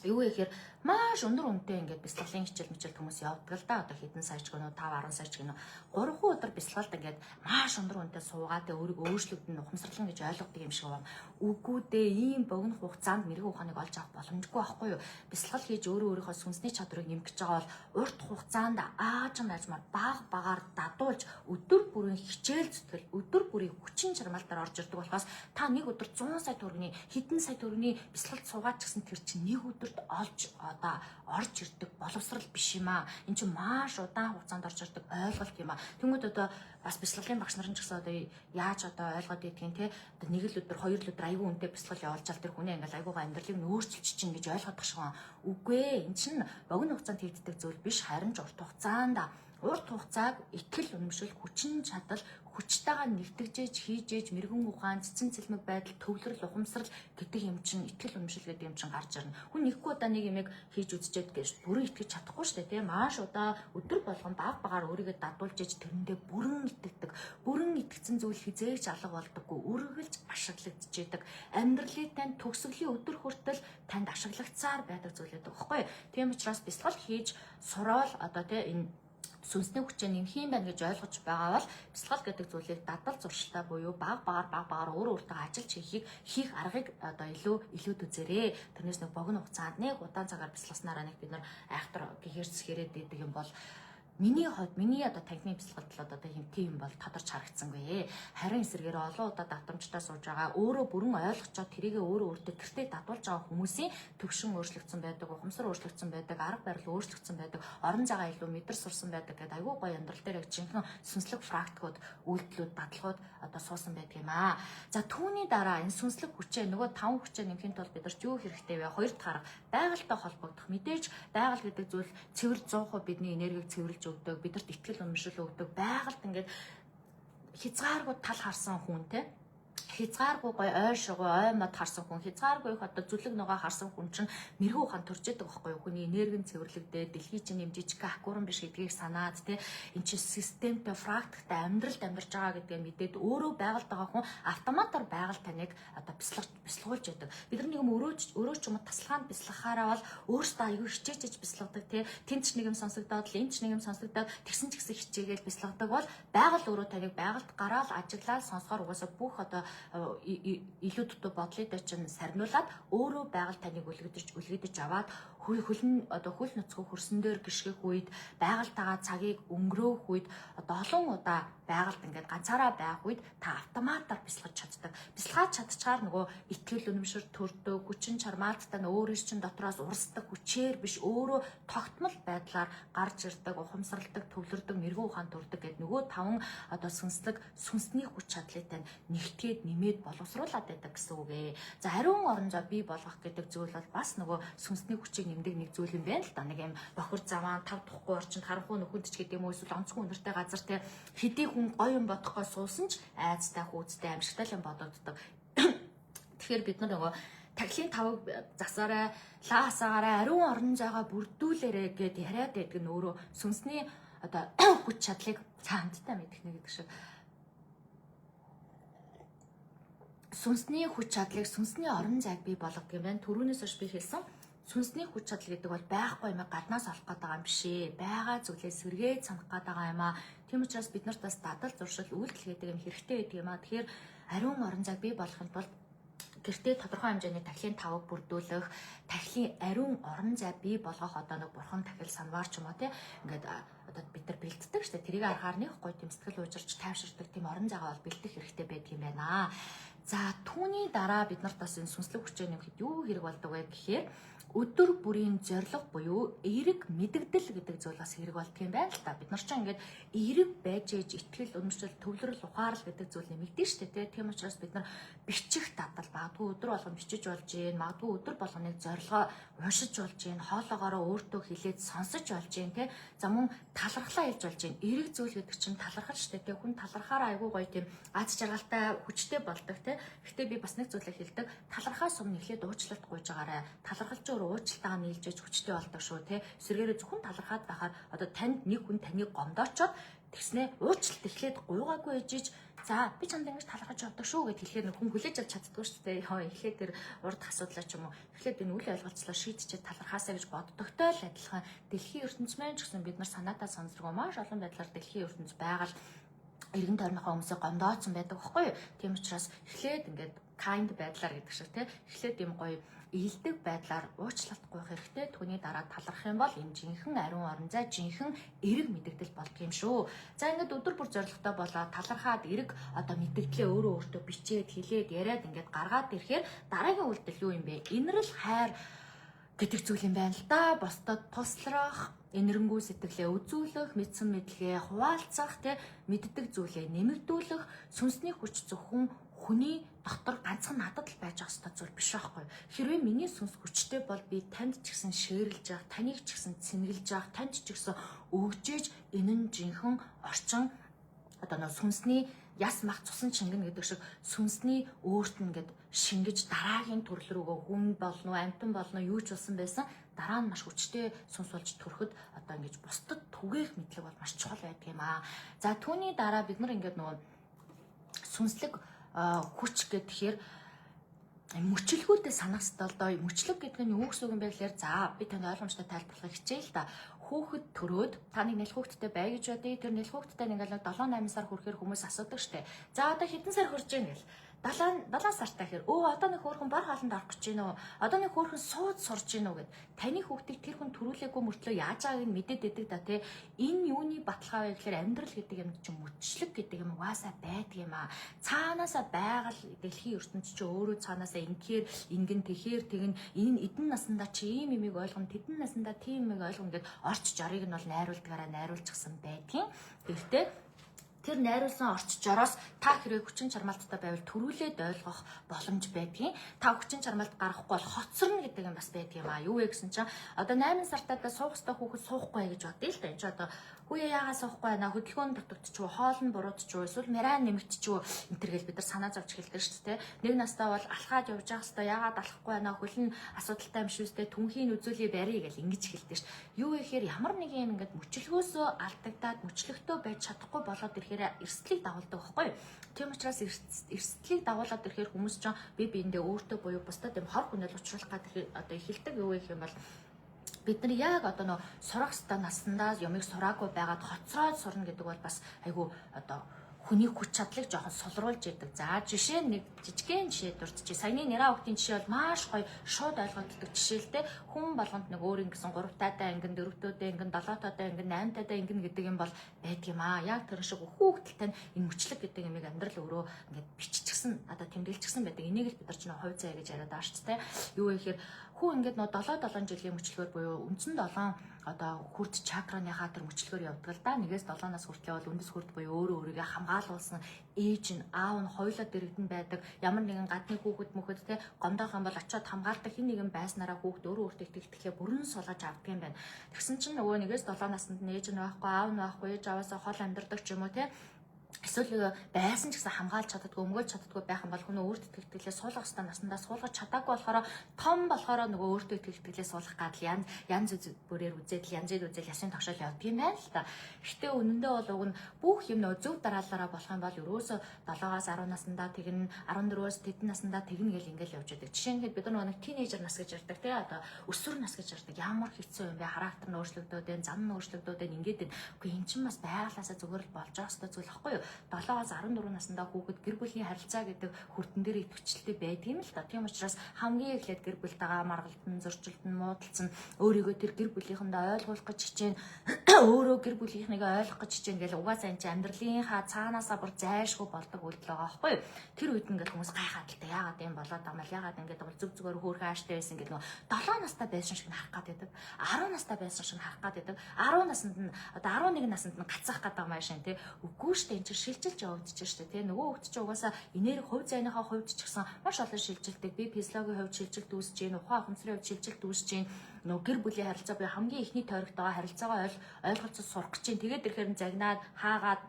S2: Юу гэхээр маш өндөр үнэтэй ингээд бясалгалын хичээл мичээл хүмүүс явдаг л да. Одоо хэдэн сая ч гэнэ 5 10 сая ч гэнэ 3 өдөр бясалгалд ингээд маш өндөр үнэтэй суугаад тэ өөрийгөө өөрчлөгдөн ухамсарлан гэж ойлгодог юм шиг байна. Үгүй дээ, ийм богино хугацаанд мэрэгэн ухааныг олж авах боломжгүй байхгүй юу? Бясалгал хийж өөрөө өөрийнхөө сүнсний чадварыг нэмэх гэж байгаа бол урт хугацаанд аажим аажмаар баг багаар дадуулж өдөр бүрийн хичээл зүтгэл, өдөр бүрийн хүчин чармаалтаар орж ирдэг болохоос та нэг өдөр 100 сая төгрөгийн, хэдэн сая төгрөгийн бясалгалд суугаад ч гэсэн тэр чинь нэг өдөрт олж одоо орж ирдэг боловсрал биш юм аа. Энд чинь маш удаан хугацаанд орж ирдэг ойлголт юм аа. Тэнгүүд одоо бас бясалгалын багш нар нь ч гэсэн одоо яаж одоо ойлгоод идэгин те, одоо нэг л өдөр, хоёр л өдөр айгүй үнэтэй бясалгал явуулчаал тэр хүнээ ингээл айгуугаа амьдралыг нь өөрчилж чинь гэж ойлгоод шиг байна. Үгүй ээ. Эн чинь богино хугацаанд хийгддэг зүйл биш, харин ч урт хугацаанд, урт хугацааг итгэл үнэмшил, хүчин чадал, хүчтэйгээ нэгтгэжээж хийжээж мэрэгэн ухаан, цэцэн цэлмэг байдал, төвлөрөл, ухамсарл гэдэг юм чинь, итгэл үнэмшил гэдэг юм чинь гарч ирнэ. Хүн нэггүй удаа нэг юмыг хийж үзчихэд гэж бүрэн итгэж чадахгүй шүү дээ, тийм, маш удаа өдөр болгон баг багаар өөрийгөө дадуулж иж тэрэндээ бүрэн итгэдэг. Бүрэн итгэсэн зүйл хизээч алга болдоггүй, үргэлж ашиглагдчихэдэг. Амьдралын тань төгсгөлийн өдөр хүртэл танд ашиглагдсаар байдаг зүйл гэдэг байхгүй. Тийм учраас бясалгал хийж сураал одоо тийм энэ сүнсний хүчээ нэмэх юм байна гэж ойлгож байгаа бол бясалгал гэдэг зүйлийг дадал зуршилтай буюу баг багаар баг багаар өөр өөртөө ажиллаж хийхийг хийх аргыг одоо илүү илүүд үзээрэй. Тэрнээс нэг богино хугацаанд нэг удаан цагаар бясалгаснараа нэг бид нар айхтар гэхэрч хэрээд идэг юм бол миний хувьд, миний одоо танхимын бясалгалд одоо юм тийм бол тодорч харагдсангүй. Харин эсрэгээр олон удаа давтамжтай сууж байгаа, өөрөө бүрэн ойлгочоод тэрийгэ өөрөө өөртөө гэртээ дадуулж байгаа хүмүүсийн төвшин өөрчлөгдсөн байдаг, ухамсар өөрчлөгдсөн байдаг, арга барил өөрчлөгдсөн байдаг, орон зайгаа илүү мэдэр сурсан байдаг гэдэг айгүй гоё амьдрал дээр яг жинхэнэ сүнслэг практикууд, үйлдэлүүд, дадлагууд одоо суусан байдаг юм аа. За, түүний дараа энэ сүнслэг хүчээ, нөгөө таван хүчээ нэмэхийн тулд бид нарт юу хэрэгтэй вэ? Хоёр дахь арга байгальтай холбогдох. Мэдээж байгаль гэдэг зүйл цэвэр 100% бидний энергийг цэвэрлж өгдөг, бидэрт итгэл үнэмшил өгдөг. Байгальд ингээд хязгааргүй тал харсан хүн те, хязгааргүй гой ой шугуу ой мод харсан хүн, хязгааргүй их одоо зүлэг нугаа харсан хүн чинь мэрэгүү ухаан төрж идэг байхгүй юу? Хүний энерги нь цэвэрлэгдээ, дэлхий чинь юм жижиг аккуран биш гэдгийг санаад те, эн чинь системтэй, практиктай амьдралд амьдарч байгаа гэдгээ мэдээд өөрөө байгальд байгаа хүн автоматар байгаль таныг одоо бясалгаж бясалгуулж яадаг. Бид нар нэг юм өрөөч өрөөч юм тасалгаанд бясалгахаараа бол өөрөөсөө аягүй хичээжж бясалгадаг те, тэнд ч нэг юм сонсогдоод л, энд ч нэг юм сонсогдоод, тэгсэн ч гэсэн хичээгээл бясалгадаг бол байгаль өөрөө таныг байгальд гараал ажиглаад сонсохоор угаасаа бүх одоо илүү дутуу бодлын чинь сарниулаад өөрөө байгаль таныг үлгэдэж үлгэдэж аваад хөлн одоо хөл ноцгүй хөрсөн дээр гიშгэх үед, байгальтайгаа цагийг өнгөрөөх үед, одоо олон удаа байгальд ингээд ганцаараа байх үед та автоматар бясалгаж чаддаг. Бясалгаад чадчихаар нөгөө итгэл үнэмшил төрдөг, хүчин чармаалттай нь өөрөө чинь дотроос урсдаг хүчээр биш, өөрөө тогтмол байдлаар гарч ирдэг, ухамсарладаг, төвлөрдөг, мэрэгэн ухаан төрдөг гэдэг нөгөө таван одоо сүнслэг сүнсний хүч чадлыг тань нэгтгээд нэмээд боловсруулад байдаг гэсэн үг ээ. За, ариун орон зай бий болгох гэдэг зүйл бол бас нөгөө сүнсний хүчийг нэмдэг нэг зүйл юм байна л да. Нэг юм бохир заваан тав тухгүй орчинд, харанхуй нөхөнд ч гэдэг юм уу, эсвэл онцгой үнэртэй газар те, хэдий хүн гоё юм бодохгүй суусан ч айцтай хүүцтэй амжигтай юм бодогддог. Тэгэхээр бид нар нөгөө тахилын тавыг засаарай, лаа хасаагаарай, ариун орон зайгаа бүрдүүлээрэ гэд яриад байдаг нь өөрөө сүнсний одоо хүч чадлыг цаамттай мэдэх нэ гэдэг шиг сүнсний хүч чадлыг, сүнсний орон зайг бий болгодог юм байна. Төрүүнээс хойш би хэлсэн сүнсний хүч чадал гэдэг бол байхгүй юм гаднаас олох гээд байгаа юм биш ээ. Байгаа зүйлээ сэргээд санах гээд байгаа юм аа. Тийм учраас бид нарт бас дадал зуршил, үйлдэл гэдэг юм хэрэгтэй байдаг юм аа. Тэгэхээр ариун орон зайг бий болгохын тулд гэртээ тодорхой хэмжээний тахилын тавыг бүрдүүлэх, тахилын ариун орон зай бий болгох, одоо нэг бурхан тахил санвар ч юм уу те, ингээд одоо бид нар бэлддэг штэ, тэрийг харахаар нэг гоё тийм сэтгэл уужирч тайвширдаг тийм орон зайгаа бол бэлдэх хэрэгтэй байдаг юм байна. За, түүний дараа бид нарт бас энэ сүнслэг хүчээ нэмэхэд юу хэрэг болдог вэ гэхээр өдөр бүрийн зорилго буюу эерэг мэдэгдэл гэдэг зүйл бас хэрэг болдго юм байна л та. Бид нар ч ингээд эерэг байж ээж итгэл, үнэмшил, төвлөрөл, ухаарл гэдэг зүйл нэмэгдэн штэ тий. Тийм учраас бид нар бичих дадал, магадгүй өдөр болгон бичиж болж гин, магадгүй өдөр болгоныг зорилгоо уншиж болж гин, хоолоогоороо өөртөө хэлээд сонсож болж гин тий. За, мөн талархлаа хэлж болж гин. Эерэг зүйл гэдэг чинь талархал штэ тий. Хүн талархаараа айгүй гоё тийм аз жаргалтай, хүчтэй болдог тий. те. Гэхдээ би бас нэг зүйлээ хэлдэг. Талархаас өмнө эхлээд уучлалт гуйж байгаарай. Талархал чи өөр уучлалтайгаа нийлж ээж хүчтэй болдог шүү те. Эсвэргээрээ зөвхөн талархаад байхаар одоо танд нэг хүн таныг гомдоочоод тэгснээ уучлалт эхлээд гуйгаагүй ээжиж, за би чамд ингэж талархаж явдаг шүү гэд хэлэхээр хүн хүлээж авч чаддгүй шүү дээ. Йоо, эхлээд тэр урд асуудлаа ч юм уу эхлээд энэ үл ойлголцлоо шийдчихэд талархаасаа гэж боддогтой л адилхан дэлхийн ертөнц маань ч гэсэн бид нар санаатаа сонсрогоо маш олон байдлаар дэлхийн ертөнц байгаль эргэн тойрныхоо хүмүүсийг гомдооцсон байдаг байхгүй юу? Тийм учраас эхлээд ингээд kind байдлаар гэдэг шиг те, эхлээд юм гоё эелдэг байдлаар уучлалт гуйх хэрэгтэй. Түүний дараа талархах юм бол энэ жинхэнэ ариун орон зай, жинхэнэ эерэг мэдэгдэл болдго юм шүү. За, ингээд өдөр бүр зоригтой болоод талархаад, эерэг одоо мэдэгдлээ өөрөө өөртөө бичээд, хэлээд, яриад ингээд гаргаад ирэхээр дараагийн үйлдэл юу юм бэ? Энэрэл хайр гэдэг зүйл юм байна л да. Бусдад туслах, энэрэнгүй сэтгэлээ үзүүлэх, мэдсэн мэдлэгээ хуваалцах, тэ, мэддэг зүйлээ нэмэгдүүлэх. Сүнсний хүч зөвхөн хүний дотор ганцхан надад л байж байгаа ёстой зүйл биш байхгүй. Хэрвээ миний сүнс хүчтэй бол би танд ч гэсэн share лж явах, таныг ч гэсэн цэнгэлж явах, танд ч гэсэн өгжээж, энэ нь жинхэнэ орчин одоо нөө сүнсний яс мах цусан шингэнэ гэдэг шиг сүнсний өөрт нь ингээд шингэж дараагийн төрөл рүүгөө хүн болно уу, амьтан болно уу, юу ч болсон байсан дараа нь маш хүчтэй сүнс болж төрөхөд одоо ингэж бусдад түгээх мэдлэг бол маш чухал байдаг юм аа. За, түүний дараа бид нар ингээд нөгөө сүнслэг хүч гэхээр мөчлөгүүдээ санах ёстой л доо. Мөчлөг гэдэг нь юу гэсэн үг юм бэ гэхээр, за, би танд ойлгомжтой тайлбарлахыг хичээл та. Хүүхэд төрөөд, та нэг нялх хүүхэдтэй бай гэж бодъё. Тэр нялх хүүхэдтэй ингээл 7 8 сар хүрэхээр хүмүүс асуудаг штэ. За, одоо хэдэн сар хүрж гин гэл. 7 7 сартай гэхээр өө, одоо нэг хөөрхөн бар хоолнд орох гэж гин үү? Одоо нэг хөөрхөн сууд сурж гин үү гэд. Таны хүүхдийг тэр хүн төрүүлээгүй мөртлөө яаж байгааг нь мэдээд идэг да тий. Энэ юуны баталгаа вэ гэхээр амьдрал гэдэг юм чинь мөчлөг гэдэг юм угаасаа байдаг юм аа. Цаанаасаа байгаль дэлхийн ертөнц чи өөрөө цаанаасаа ингээр ингэн, тэгэхэр тэгэн, энэ эдэн насандаа чи ийм юмыг ойлгоно, тэдэн насандаа тийм юмыг ойлгоно гэд орч жорыг нь бол найруулдгаараа найруулчихсан байдгийн. Гэхдээ тэр найруулсан орч жороос та хэрвээ хүчин чармаалттай байвал төрүүлээд ойлгох боломж байдгийн. Та хүчин чармаалт гаргахгүй бол хоцорно гэдэг юм бас байдаг юм аа. Юу вэ гэсэн чинь одоо 8 сартаа суух ёстой хүүхэд суухгүй гэж бодъё л да. Энд чи одоо хүүе яагаад суухгүй байна? Хөдөлгөөн дутагдчих уу? Хоол нь буруудчих уу? Эсвэл мэраа нэмэгдчих үү? Энэ төр гэл бид нар санаа зовж эхэлдэг шүү дээ. Нэг настай бол алхаад явж байгаа хэвээр, яагаад алхахгүй байна? Хөл нь асуудалтай юм шүү дээ. Түнхийн үзүүлээ барья гэл ингэж эхэлдэг шүү. Юу вэ гэхээр ямар нэг юм ингээд мөчлөгөөсөө алдагдаад мөчлөгтөө байж чадахгүй болоод ирэхээр эрсдлийг дагуулдаг байхгүй юу? Тийм учраас эрсдлийг дагуулад ирэхээр хүмүүс ч бие биендээ өөртөө буюу бусдад юм хор хүнэл учруулах гэдэг одоо эхэлдэг. Юу гэх юм бол бид нар яг одоо нөө сурах ёстой наснандаа юмыг сураагүй байгаад хоцроод сурна гэдэг бол бас айгүй одоо хүний хүч чадлыг жоохон сулруулж идэг. За, жишээ нэг жижигхэн жишээ дурдчих. Саяны нэраа хүүхдийн жишээ бол маш гоё шууд ойлгогддог жишээ л дээ. Хүн болгонд нэг өөр ингэсэн 3 таатай ангин, 4 төөдөө ангин, 7 таатай ангин, 8 таатай ангин гэдэг юм бол байдаг юм аа. Яг тэр шиг хүүхдэлтэй нь энэ мөчлөг гэдэг юмыг амьдрал өөрөө ингээд биччихсэн, одоо тэмдэглэчихсэн байдаг. Энийг л бид нар чинь хувь заяа гэж яриад байгаа шүү дээ. Юу вэ гэхээр хүү ингээд нөө 7 7 жилийн мөчлөгөөр буюу үндсэн 7 одоо хүрд чакраныхаа тэр мөчлөгөөр явдаг л да. Нэгээс 7 нас хүртлээ бол үндэс хүрд буюу өөрөө өөрийгөө хамгаалуулсан ээж нь, аав нь хоёулаа дэрэгдэн байдаг. Ямар нэгэн гадны хүүхэд мөхөд те гомдоох юм бол очиод хамгаалдаг хин нэгэн байснараа хүүхэд өөрөө өөртөө итгэх бүрэн сулгаж авдаг юм байна. Тэгсэн чинь нөгөө нэгээс 7 наснд нь ээж нь байхгүй, аав нь байхгүй, ээж аваасаа хол амьдардаг ч юм уу те, эсвэл байсан ч гэсэн хамгаалж чаддаггүй, өмгөөлж чаддаггүй байх юм бол хүн өөртөө итгэлээ суулгах ёстой насандаа суулгаж чадаагүй болохоор том болохоор нөгөө өөртөө итгэлээ суулгах гадал янз янз бүрээр үзээд л янзыг үзэл ясын тогшоол явдаг юм байна л та. Гэхдээ үнэндээ бол уг нь бүх юм нөгөө зөв дараалалаараа болох юм бол ерөөсө 7-оос 10 насндаа тэгнэ, 14-өөс тэдэн насндаа тэгнэ гэл ингээл явж байдаг. Жишээ нь бид нар нэг teenager нас гэж ярьдаг тий, одоо өсвөр нас гэж ярьдаг. Ямар хэцүү юм бэ? Характер нь өөрчлөгдөөд байна, зам нь өөрчлөгдөөд байна, ингээд байна. Үгүй, эн чинь бас байгалаасаа зүгээр л болж байгаа ёстой зүйл байхгүй юу? 7-оос 14 насндаа хүүхэд гэр бүлийн харилцаа гэдэг хүрдэн дээр идэвхжлэлтэй байдаг юм л та. Тийм учраас хамгийн эхлээд гэр бүлтэйгээ маргалдан, зөрчилдөн, муудалцсан, өөрийгөө тэр гэр бүлийнхэндээ ойлгуулах гэж хичээн, өөрөө гэр бүлийнхнийг ойлгох гэж хичээн гэл угаасаа энэ чинь амьдралынхаа цаанаасаа бүр зайлшгүй болдог үйлдэл байгаа байхгүй юу? Тэр үед ингээл хүмүүс гайхаад л та, яагаад юм болоод байгаа юм, яагаад ингээд бол зүг зүгээр хөөрхөн ааштай байсан гэл нөгөө 7 настай байсан шиг нь харах гад байдаг. 10 настай байсан шиг нь харах гад байдаг. 10 насанд нь одоо 11 насанд нь гацаах гэдэг юм аашаа тий. Үгүй шүү дээ, энэ чинь шилжилж явагдчих шүү дээ тий. Нөгөө хүүхд чинь угаасаа энерги хувь зайныхаа хувьд ч гэсэн маш олон шилжилтийг, бие физиологийн хувьд шилжилт үүсэж гин, ухаан ухамсарын хувьд шилжилт үүсэж гин, нөгөө гэр бүлийн харилцаа буюу хамгийн эхний тойрогтойгоо харилцаагаа ойлголцож сурах гэж чинь. Тэгээд ирэхээр нь загнаад хаагаад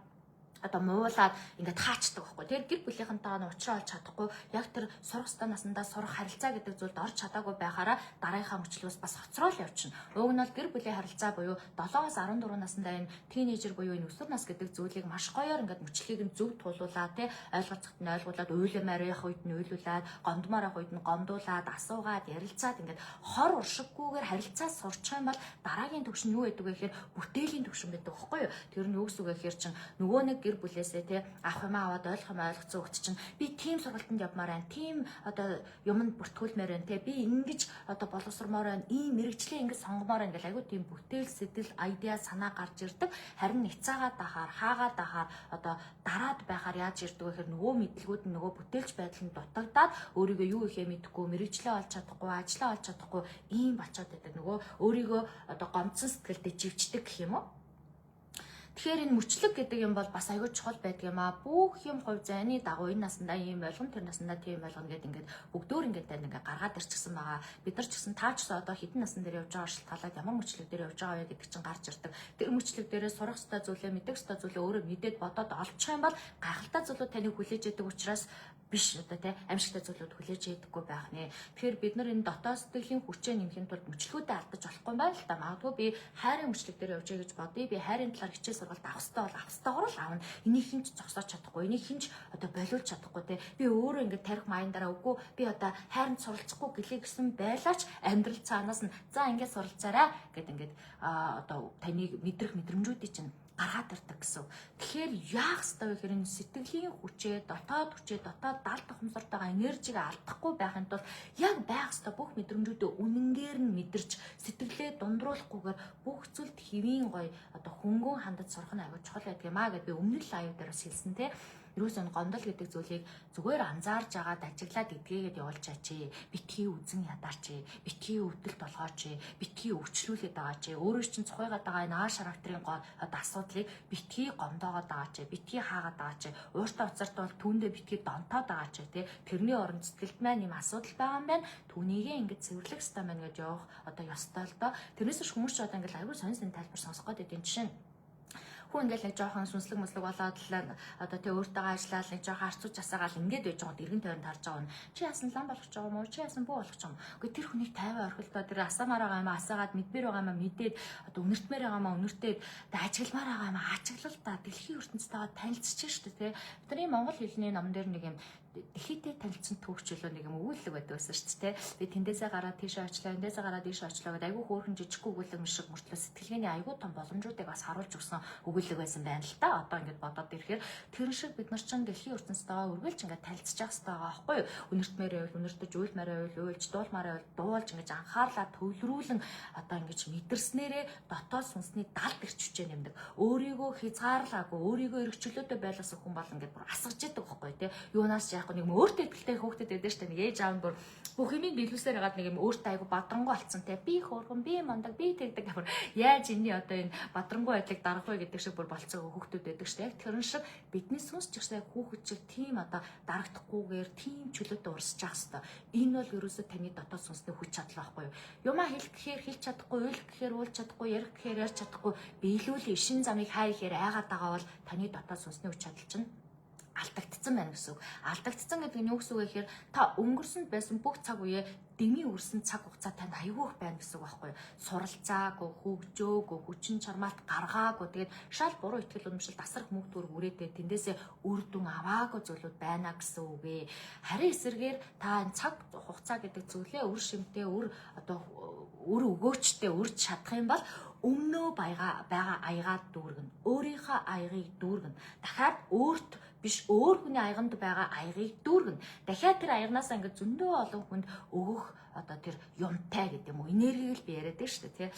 S2: Одоо муулаад ингээд хаачдаг байхгүй. Тэр гэр бүлийнхэнтэйгээ нь уулзраа олж чадахгүй, яг тэр сурах ёстой насандаа сурах харилцаа гэдэг зүйлд орж чадаагүй байхаараа дараагийнхаа мөчлөгөөс бас хоцроод явчихна. Уг нь бол гэр бүлийн харилцаа буюу 7-оос 14 насндаа энэ teenager буюу энэ өсвөр нас гэдэг зүйлийг маш гоёор ингээд мөчлөгийг нь зөв тулуулаад, те, ойлголцоход нь ойлгуулад, уйламаар явах үед нь уйлуулад, гомдмоор явах үед нь гомдуулаад, асуугаад, ярилцаад, ингээд хор уршиггүйгээр харилцаа сурчих юм бол дараагийн төвшин юу гэдэг вэ гэхээр бүтээлийн төвшин гэдэг байхгүй юу? Тэр нь юу гэсэн үг вэ гэхээр чинь нөгөө нэг гэр бүлээсээ, те, авах юм аваад, ойлгох юм ойлгоцсон хүүхд чинь би тийм сургалтанд явмаар байна. Тийм одоо юмд бүртгүүлмээр байна, те. Би ингэж одоо боловсрмоор байна. Ийм мэргэжлээ ингэж сонгомоор байна гэл айгүй тийм бүтээл сэтгэл, idea, санаа гарч ирдэг. Харин няцаагаад байхаар, хаагаад байхаар, одоо дараад байхаар яаж ирдэг вэ гэхээр нөгөө мэдлэгүүд нь, нөгөө бүтээлч байдал нь дутагдаад, өөрийгөө юу ихээ мэдэхгүй, мэргэжлээ олж чадахгүй, ажлаа олж чадахгүй ийм болчоод байдаг. Нөгөө өөрийгөө одоо гомдсон сэтгэлдээ живчдэг гэх юм уу? Тэгэхээр энэ мөчлөг гэдэг юм бол бас аягүй чухал байдаг юм аа. Бүх юм хувь зайны дагуу энэ насандаа ийм ойлгоно, тэр насандаа тийм ойлгоно гэдэг ингээд бүгдөөр ингээд тань ингээд гаргаад ирчихсэн байгаа. Бид нар ч гэсэн, таа ч гэсэн одоо хэдэн насан дээр явж байгаа шалтгаалаад ямар мөчлөг дээр явж байгаа вэ гэдэг чинь гарч ирдэг. Тэр мөчлөг дээрээ сурах ёстой зүйлээ, мэдэх ёстой зүйлээ өөрөө мэдээд, бодоод олчих юм бол гайхалтай зүйлүүд таныг хүлээж идэг учраас биш одоо, те, аимшигтай зүйлүүд хүлээж ядаггүй байх нэ. Тэгэхээр бид нар энэ дотоод сэтгэлийн хүчээ нэмэхийн тулд мөчлөгүүдээ алдаж болохгүй юм байна л да. Магадгүй би хайрын мөчлөг дээр явж байгаа гэж бодъё. Би хайрын талаар хичээл сургалт авах ёстой бол авах ёстойгоор л авна. Энийг хэн ч зогсоож чадахгүй. Энийг хэн ч одоо болиулж чадахгүй, те. Би өөрөө ингээд тарих маяндаараа үгүй, би одоо хайранд суралцахгүй гэлээ гэсэн байлаач амьдрал цаанаас нь за ингээд суралцаарай гэд ингээд одоо таныг мэдрэх мэдрэмжүүдийг чинь гаргаад ирдэг гэсэн. Тэгэхээр яах ёстой вэ гэхээр энэ сэтгэлийн хүчээ, дотоод хүчээ, дотоод далд ухамсартайгаа энержигээ алдахгүй байхын тулд яг байх ёстой бүх мэдрэмжүүдээ үнэнгээр нь мэдэрч, сэтгэлээ дундруулахгүйгээр бүх зүйлд хэвийн гоё одоо хөнгөн хандаж сурах нь аягүй чухал байдаг юм аа гэд би өмнөх live дээр бас хэлсэн, те. Ерөөсөө гомдол гэдэг зүйлийг зүгээр анзаарж агаад, ажиглаад, эдгээгээд явуулчаач. Битгий үзэн ядаач. Битгий өвдөлт болгооч. Битгий өвчлүүлээд байгаач. Өөрөө чинь цухайгаад байгаа энэ ааш характерын гол одоо асуудлыг битгий гомдоогоод байгаач. Битгий хаагаад байгаач. Ууртай уцаартай бол түүндээ битгий донтоод байгаач, тий. Тэрний оронд сэтгэлд маань юм асуудал байгаа юм байна. Түүнийгээ ингэж цэвэрлэх ёстой байна гэж явах одоо ёстой л доо. Тэрнээс биш хүмүүс ч одоо ингэж аягүй сонин сонин тайлбар сонсох гээд байдаг. Жишээ нь, хүн ингээл нэг жоохон сүнслэг мөслөг болоод л одоо тэг өөртөө ажиллаад, нэг жоохон арцууч асаагаал ингээд байж байгаа, эргэн тойронд харж байгаа нь чи яасан лам болгож байгаа юм уу, чи яасан бүү болгож байгаа юм. Үгүй, тэр хүнийг 50 орхилдоо, тэр асаамаар байгаа юм асаагаад, мэдмээр байгаа юм мэдээд, одоо үнэртмээр байгаа юм үнэртээд, одоо ажигламаар байгаа юм ажиглал та, дэлхийн ертөнцтэйгээ танилцчих шүү дээ, тэ. Бидний монгол хэлний ном дээр нэг юм дэлхийдээ танилцсан түүхчлөө нэг юм өгүүлэг байдаг байсан шүү дээ. Би тэндээсээ гараад тийшээ очлоо, эндээсээ гараад ийшээ очлоо гэдэг айгүй хөөрхөн жижиг өгүүлэг юм шиг мөртлөө сэтгэлгээний айгүй том боломжуудыг бас харуулж өгсөн өгүүлэг байсан байна л та. Одоо ингэж бодоод ирэхээр тэр шиг бид нар чинь дэлхийн ертөнцтэйгээ үргэлж ингэж танилцж явах хэрэгтэй байгаа байхгүй юу? Үнэртмээр байвал үнэртэж, уйлмаар байвал уйлж, дуулмаар байвал дуулж, ингэж анхаарлаа төвлөрүүлэн одоо ингэж мэдэрснээрээ дотоод сүнсний далд эрч хүчээ нэмдэг. Өөрийгөө хязгаарлаагүй, өөрийгөө эргчлөөтэй байлгасан хүн бол ингэж бүр асгаж идэг байхгүй юу, те? Юунаас ч яахгүй нэг өөртөө итгэлтэй хүүхдэд байдаг шүү дээ. Нэг ээж аав нь бүр бүх юмыг биелүүлсээр хагаад нэг юм өөртөө айгу бадрангуй болцсон, те. Би хөөрхөн, би мундаг, би тэгдэг, бүр яаж энэний одоо энэ бадрангуй байдлыг дарах вэ гэдэг шиг бүр болцсон хүүхдүүд байдаг шүү дээ. Яг тэрэн шиг бидний сүнс ч гэсэн яг хүүхэд шиг тийм одоо дарагдахгүйгээр тийм чөлөөтэй урсж явах хэвээр. Энэ бол ерөөсөө таны дотоод сүнсний хүч чадал байхгүй юу? Юмаа хэлэх гэхээр хэлж чадахгүй, уйлах гэхээр уйлж чадахгүй, ярих гэхээр ярьж чадахгүй, биелүүл шин замыг хай ихээр айгаад байгаа бол таны дотоод сүнсний хүч чадал чинь алдагдсан байна гэсэн үг. Алдагдсан гэдэг нь юу гэсэн үг вэ гэхээр та өнгөрсөнд байсан бүх цаг үеэ дэмий үрсэн цаг хугацаа танд аягүй их байна гэсэн үг байхгүй юу? Суралцаагүй, хөгжөөгөө, хүчин чармаалт гаргаагүй. Тэгээд шал буруу итгэл үнэмшил, тасрах мөнгө төгрөг үрээдээ тэндээсээ үр дүн аваагүй зүйлүүд байна гэсэн үг ээ. Харин эсэргээр та энэ цаг хугацаа гэдэг зүйлээ үр шимтэй, үр одоо үр өгөөчтэй үрж чадах юм бол өмнөө байгаа аягаа дүүргэн. Өөрийнхөө аягийг дүүргэн. Дахиад өөрт биш, өөр хүний аяганд байгаа аягийг дүүргэн. Дахиад тэр аягнаас ингээд зөндөө олон хүнд өгөх одоо тэр юмтай гэдэг юм уу, энергийг л би яриад байна шүү дээ, тий.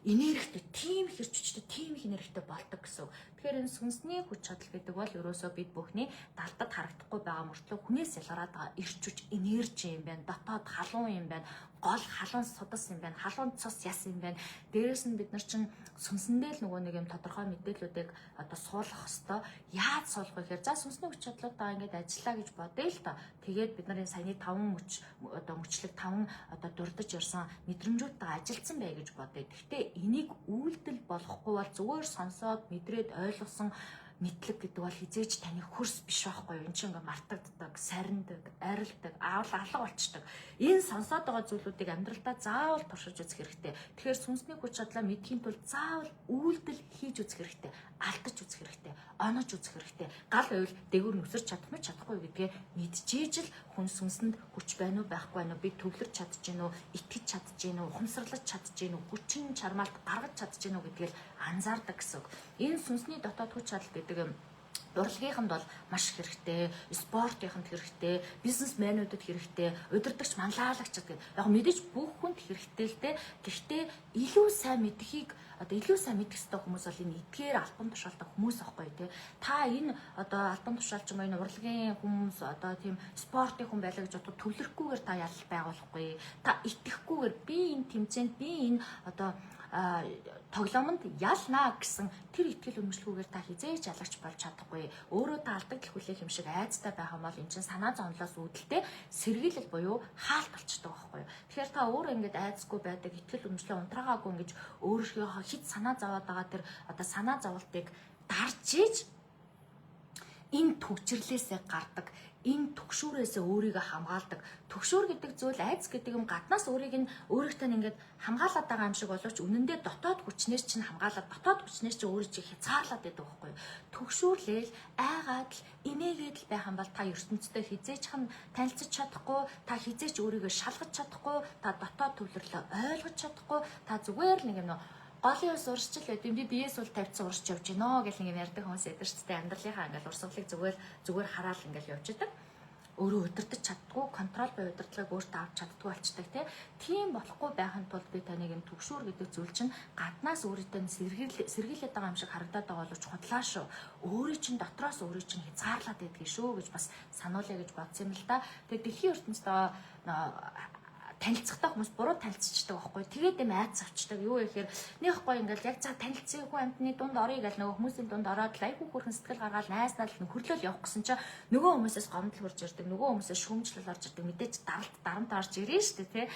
S2: Энергитэй, тийм их эрч хүчтэй, тийм их энергитэй болдог гэсэн. Тэгэхээр энэ сүнсний хүч чадал гэдэг бол ерөөсөө бид бүхний далдад харагдахгүй байгаа мөртлөө хүнээс ялгараад байгаа эрч хүч, энерги юм байна. Дотоод халуун юм байна. Гол халуун судас юм байна. Халуун цус яс юм байна. Дээрээс нь бид нар чинь сүнсэндээ л нөгөө нэг юм тодорхой мэдээллүүдийг одоо суулгах хэвээр. Яаж суулгах вэ гэхээр за сүнсний хүч чадлуудаа ингээд ажиллаа гэж бодъё л та. Тэгээд бид нарын саяны 5 мөч, одоо мөчлөг, 5 одоо дурдж ярьсан мэдрэмжүүдтэйгээ ажилласан бай гэж бодъё. Гэхдээ энийг үйлдэл болохгүй бол зүгээр сонсоод, мэдрээд, ойлгосон Мэдлэг гэдэг бол хэзээ ч таны хөрс биш байхгүй юу? Энд чинь ингээ мартагддаг, сарндаг, арилдаг, аавал алга болчдөг. Энэ сонсоод байгаа зүйлүүдийг амьдралдаа заавал туршиж үзэх хэрэгтэй. Тэгэхээр сүнсний хүч чадлаа мэдэхийн тулд заавал үйлдэл хийж үзэх хэрэгтэй, алдаж үзэх хэрэгтэй, онож үзэх хэрэгтэй. Гал байвал дээгүүр нүсэрч чадах мэт чадахгүй гэдгээ мэдчихээж л хүн сүнсэнд хүч байна уу, байхгүй байна уу, би төвлөрч чадж гин үү, итгэж чадж гин үү, ухамсарлаж чадж гин үү, хүчин чармаалт гаргаж чадж гин үү гэдгээл анзаардаг гэсэн үг. Энэ сүнсний дотоод хүч чадал гэдэг юм урлагийнханд бол маш хэрэгтэй, спортынханд хэрэгтэй, бизнесмэнүүдэд хэрэгтэй, удирдагч манлайлагчид гэдэг. Яг мэдээж бүх хүнд хэрэгтэй л дээ. Гэхдээ илүү сайн мэдэхийг, одоо илүү сайн мэдэх ёстой хүмүүс бол энэ эдгээр албан тушаалтай хүмүүс аахгүй тий. Та энэ одоо албан тушаалч юм, энэ урлагийн хүмүүс, одоо тийм спортын хүн байлаа гэж бодоход төвлөрөхгүйгээр та ялал байгуулахгүй. Та итгэхгүйгээр би энэ тэмцээнд, би энэ одоо тоглоомонд ялнаа гэсэн тэр итгэл үнэмшлгүйгээр та хэзээ ч ялагч болж чадахгүй. Өөрөө та алдагдал хүлээх юм шиг айцтай байх юм бол эн чинь санаа зовнилоос үүдэлтэй сэргийлэл буюу хаалт болчдөг байхгүй юу. Тэгэхээр та өөрөө ингээд айцгүй байдаг, итгэл үнэмшлээ унтраагаагүй ингэж өөрийнхөө хит санаа зовоод байгаа тэр одоо санаа зовлтыг дарж иж энэ түгжрлээсээ гардаг, энэ түгшүүрээсээ өөрийгөө хамгаалдаг. Түгшүүр гэдэг зүйл, айдас гэдэг юм гаднаас өөрийг нь өөрийнхөө ингээд хамгаалаад байгаа юм шиг боловч үнэндээ дотоод хүчнээс чинь хамгаалаад, дотоод хүчнээс чинь өөрийг чинь хязгаарлаад байдаг байхгүй юу? Түгшүүрлээл, айгаад л, эмээгээд л байх юм бол та ертөнцтэй хэзээ ч хан танилцаж чадахгүй, та хэзээ ч өөрийгөө шалгаж чадахгүй, та дотоод төвлөрлөө ойлгож чадахгүй, та зүгээр л нэг юм голын ус урсчил байд юм, би биеэс бол тавьчихсан урсч явж гинөө гэл нэг юм ярьдаг хүмүүс байдаг шүү дээ. Амьдралынхаа ингээл урсгалыг зүгээр хараал ингээл явж идэг. Өөрөө удирдах чаддгүй, control буюу удирдлагыг өөртөө авч чаддгүй болчдаг, тийм болохгүй байхын тулд би таныг энэ түгшүүр гэдэг зүйл чинь гаднаас өөрийгөө сэргийлээд байгаа юм шиг харагдаад байгаа боловч худлаа шүү. Өөрийн чинь дотроос өөрийн чинь хязгаарлаад байдгийг шүү гэж бас сануулъя гэж бодсон юм л да. Тэгээ дэлхийн ертөнцид танилцахтаа хүмүүс буруу танилцчихдаг байхгүй. Тэгээд юм айц авчдаг. Юу гэхээр нэг гоё ингээл яг за танилцсан хүн амьтны дунд оръё гэл нөгөө хүмүүсийн дунд ороод л айгүй хөөрхөн сэтгэл гаргаал найснаа л нөхөрлөл явах гэсэн чинь нөгөө хүмүүсээс гомдол хурж ирдэг. Нөгөө хүмүүсээс шүүмжлэл орж ирдэг. Мэдээж даралт дарамт орж ирнэ шүү дээ, тий.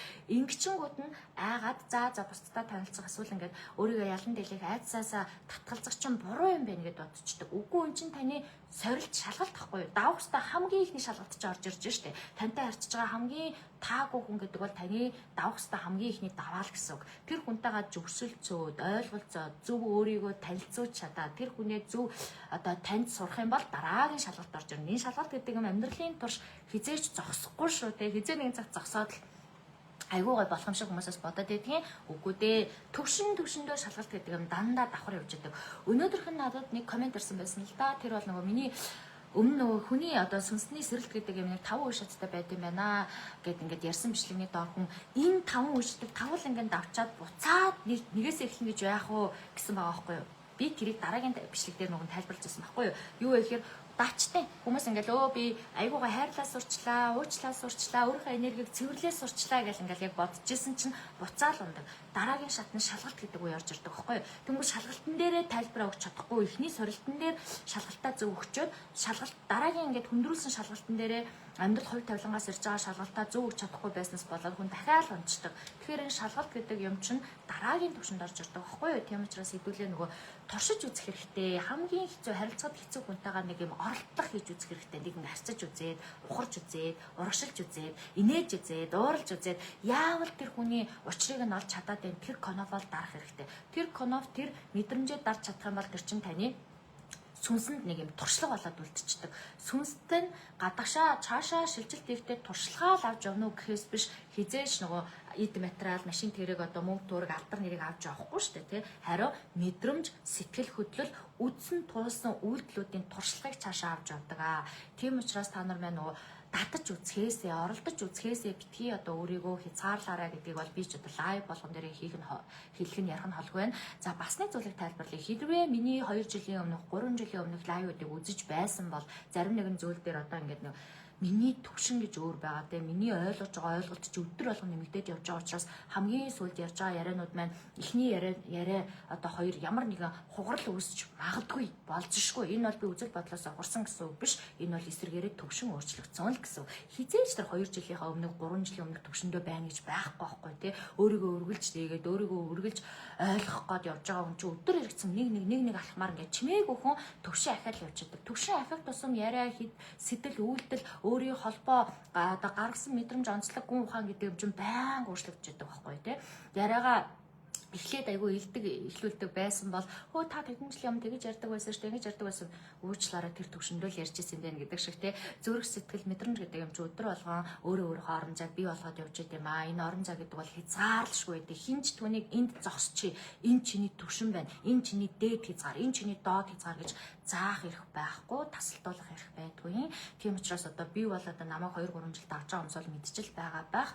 S2: Ингэчингүүд нь айгаад за за бусдаа танилцах эсвэл ингээд өөрийгөө ялан дэлэх айдсаасаа татгалзах чинь буруу юм байна гэд бодчихдог. Үгүй, эн чинь таны сорилт, шалгалт ахгүй юу? Давах хэвээр хамгийн ихний шалгалт чинь орж ирж штэ. Тантай харьцаж байгаа хамгийн таагүй хүн гэдэг бол таны давах хэвээр хамгийн ихний даваал гэсэн үг. Тэр хүнтэйгээ зөвшөлдсөөд, ойлголцоод, зөв өөрийгөө танилцуулж чадаад, тэр хүнээ зөв одоо танд сурах юм бол дараагийн шалгалт орж ирнэ. Энэ шалгалт гэдэг юм амьдралын турш хэзээ ч зогсохгүй шүү те. Хэзээ нэгэн цагт зогсоод л айгуу гой болох юм шиг хүмүүсээс бодоод байдгийн. Үгүй дээ. Төвшин төвшөндөө шалгалт гэдэг юм дандаа давхар явж идэг. Өнөөдрөх нь надад нэг comment ирсэн байсан л да. Тэр бол нөгөө миний өмнө нөгөө хүний одоо сүнсний сэрэлт гэдэг юм нэг 5 үе шаттай байд юм байна гэд ингээд ярьсан бичлэгний доор хүн энэ 5 үе шатыг тавал ингээд давчаад буцаад нэг нэгээс эхлэн гэж яах вэ гэсэн байгаа байхгүй юу? Би тэрийг дараагийн бичлэг дээр нөгөө тайлбарлаж байсан байхгүй юу? Юу вэ гэхээр давчтай хүмүүс ингээл өө би айгуугаа хайрлаа сурчлаа, уучлаа сурчлаа, өөрийнхөө энергийг цэвэрлээ сурчлаа гэл ингээл яг бодож исэн чинь буцаал ундаг. Дараагийн шат нь шалгалт гэдэг үе орж ирдэг байхгүй юу? Тэнгүү шалгалтын дээрээ тайлбараа өгч чадахгүй, эхний сорилтон дээр шалгалтаа зөв өгчөөд, шалгалт дараагийн ингээд хүндрүүлсэн шалгалтын дээрээ амьдрал хувь тавилангаас ирж байгаа шалгалтаа зөв өгч чадахгүй байснаас болоод хүн дахиад унцдаг. Тэгэхээр энэ шалгалт гэдэг юм чинь дараагийн түвшинд орж ирдэг байхгүй юу? Тийм учраас хэдүүлээ нөгөө туршиж үзэх хэрэгтэй. Хамгийн хэцүү, харилцаад хэцүү хүнтэйгээ нэг юм оролдлого хийж үзэх хэрэгтэй. Нэг ингэ харьцаж үзээд, ухарч үзээд, урагшилж үзээд, инээж үзээд, ууралж үзээд яавал тэр хүний учрыг нь олж чадаад байна. Тэр кнофол дарах хэрэгтэй. Тэр кноф, тэр мэдрэмжээ дарж чадах юм бол тэр чинь таны сүнсэнд нэг юм туршлага болоод үлдчихдэг. Сүнстэй нь гадагшаа цаашаа шилжилт хийхдээ туршлагаа л авч явна уу гэхээс биш хэзээ ч нөгөө эд материал, машин тэрэг, одоо мөнгө төгрөг, алдар нэрийг авч явахгүй шүү дээ, тий. Харин мэдрэмж, сэтгэл хөдлөл, үдсэн туулсан үйлдэлүүдийн туршлагыг цаашаа авч явдаг аа. Тийм учраас та нар маань нөгөө татаж үзэхээсээ, оролдож үзэхээсээ битгий одоо өөрийгөө хязгаарлаарай гэдгийг бол би ч одоо live болгон дээр хийх нь, хэлэх нь, ярих нь холгүй байна. За, бас нэг зүйлийг тайлбарлая. Хэрвээ миний 2 жилийн өмнөх, 3 жилийн өмнөх live уудыг үзэж байсан бол зарим нэгэн зүйл дээр одоо ингээд нэг Миний төвшин гэж өөр байгаа те. Миний ойлгож байгаа ойлголт чи өдөр болгон нэмэгдээд явж байгаа учраас хамгийн сүүлд ярьж байгаа ярианууд маань эхний яриа яриа одоо хоёр ямар нэгэн хугарал үүсч магадгүй, болзошгүй. Энэ бол би үзэл бодлоос ухарсан гэсэн үг биш. Энэ бол эсрэгээрээ төвшин өөрчлөгдсөн л гэсэн үг. Хэзээ ч тэр 2 жилийнхаа өмнө, 3 жилийн өмнөх төвшөндөө байна гэж байхгүй байхгүй те. Өөрийгөө өргөлж дээгээд, өөрийгөө өргөлж ойлгох гээд явж байгаа хүн чинь өдөр хэрэгцсэн нэг нэг нэг нэг алхмаар ингээд чимээгүй хүн төвшин ахиад явж байдаг. Төвшин ахих тусам яриа, хэд сэтгэл, үйлдэл, өөрийн холбоо, одоо гаргасан мэдрэмж, онцлог, гүн ухаан гэдэг юм чинь байнга өөрчлөгдөж байдаг байхгүй те. Яриагаа эхлээд айгүй илдэг эхлүүлдэг байсан бол хөө та тэдэн жилийн өмнө тэгэж ярьдаг байсан шүү дээ, ингэж ярьдаг байсан, уучлаарай, тэр төвшөндөө л ярьж ирсэн юм байна гэдэг шиг те. Зүрх, сэтгэл, мэдрэмж гэдэг юм чи өдөр болгон өөрөө өөрийнхөө орон зайг бий болгоод явж байд юм аа. Энэ орон зай гэдэг бол хязгаарлашгүй байдаг. Хэн ч түүнийг энд зогсчий, энэ чиний төвшин байна, энэ чиний дээд хязгаар, энэ чиний доод хязгаар гэж заах эрх байхгүй, тасалдуулах эрх байдгүй юм. Тийм учраас одоо би бол одоо намайг 2 3 жил давж байгаа хүмүүс бол мэдчихэл байгаа байх,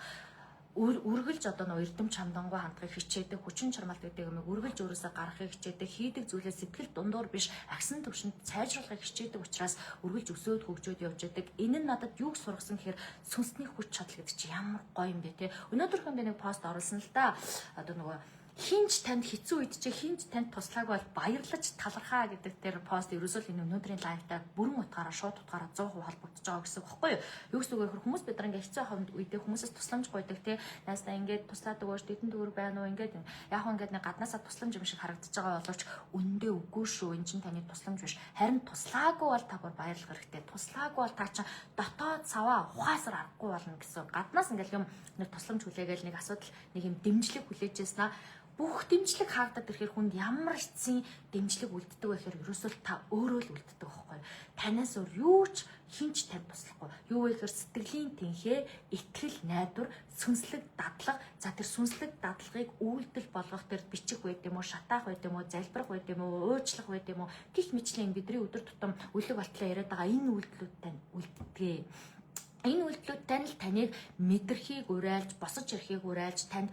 S2: үргэлж одоо нөө эрдэм чамдангуй хандахыг хичээдэг, хүчин чармалт гэдэг юмыг үргэлж өөрөөсөө гаргахыг хичээдэг, хийдэг зүйлээ сэтгэл дундуур биш, агсан төвшөнд сайжруулахыг хичээдэг учраас үргэлж өсөөд хөгжөөд явж байдаг. Энэ нь надад юуг сургасан гэхээр сүнсний хүч чадал гэдэг чи ямар гоё юм бэ те. Өнөөдөр хүн нэг пост оруулсан л да. Одоо нөгөө хэн ч танд хэцүү үед чи хэн ч танд туслаагүй бол баярлаж талархаа гэдэг тэр пост ерөөсөө л энэ өнөөдрийн live тай бүрэн утгаараа, шууд утгаараа 100% холбогдож байгаа гэсэн үг байхгүй юу? Юу гэсэн үг вэ гэхээр хүмүүс бид нар ингээ хэцүү хавьд үедээ хүмүүсээс тусламж гуйдаг те. Найсаа ингээд туслаад өгөөч, тэдэн төгрөг байна уу, ингээд яг хөө ингээд нэг гаднаасаа тусламж юм шиг харагдаж байгаа боловч үндэ үгүй шүү. Энэ чинь таны тусламж биш. Харин туслаагүй бол та бүр баярлах хэрэгтэй. Туслаагүй бол та чинь дотоод саваа ухаасар аргагүй болно гэсэн. Гаднаас ингээл юм нэг тусламж хүлээгээл, нэг асуудал, нэг юм дэмжлэг хүлээж яснаа бүх дэмжлэг хаагдаад ирэхээр хүнд ямар эцсийн дэмжлэг үлддэг вэ гэхээр ерөөсөө л та өөрөө л үлддэг байхгүй. Танаас өөр юу ч, хэн ч танд туслахгүй. Юу вэ гэхээр сэтгэлийн тэнхээ, итгэл, найдвар, сүнслэг дадлага. За, тэр сүнслэг дадлагыг үйлдэл болгох тэр бичих байд юм уу, шатаах байд юм уу, залбирах байд юм уу, уучлах байд юм уу гэх мэтчилэн бидний өдөр тутам үлэг болтлоо яриад байгаа энэ үйлдэлүүд тань үлддэг. Энэ үйлдэлүүд тань л таныг мэдрэхийг уриалж, босож ирэхийг уриалж, танд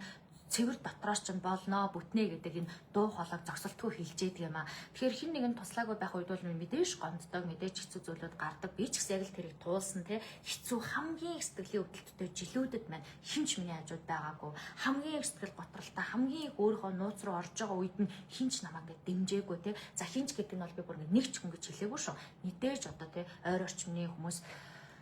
S2: цэвэр дотроос ч болно, бүтнэ гэдэг энэ дуу хоолойг зогсолтгүй хэлж яадаг юм а. Тэгэхээр хэн нэгэн туслаагүй байх үед бол мэдээж гомддог, мэдээж хэцүү зүйлүүд гардаг. Би ч гэсэн яг л тэрийг туулсан те. Хэцүү, хамгийн их сэтгэлийн өвдөлттэй жилүүдэд маань хэн ч миний хажууд байгаагүй. Хамгийн их сэтгэл готролтой, хамгийн их өөрийнхөө нууц руу орж байгаа үед нь хэн ч намайг ингэ дэмжээгүй те. За, хэн ч гэдэг нь бол би бүр нэг ч хүн гэж хэлээгүй шүү. Мэдээж одоо те ойр орчмын хүмүүс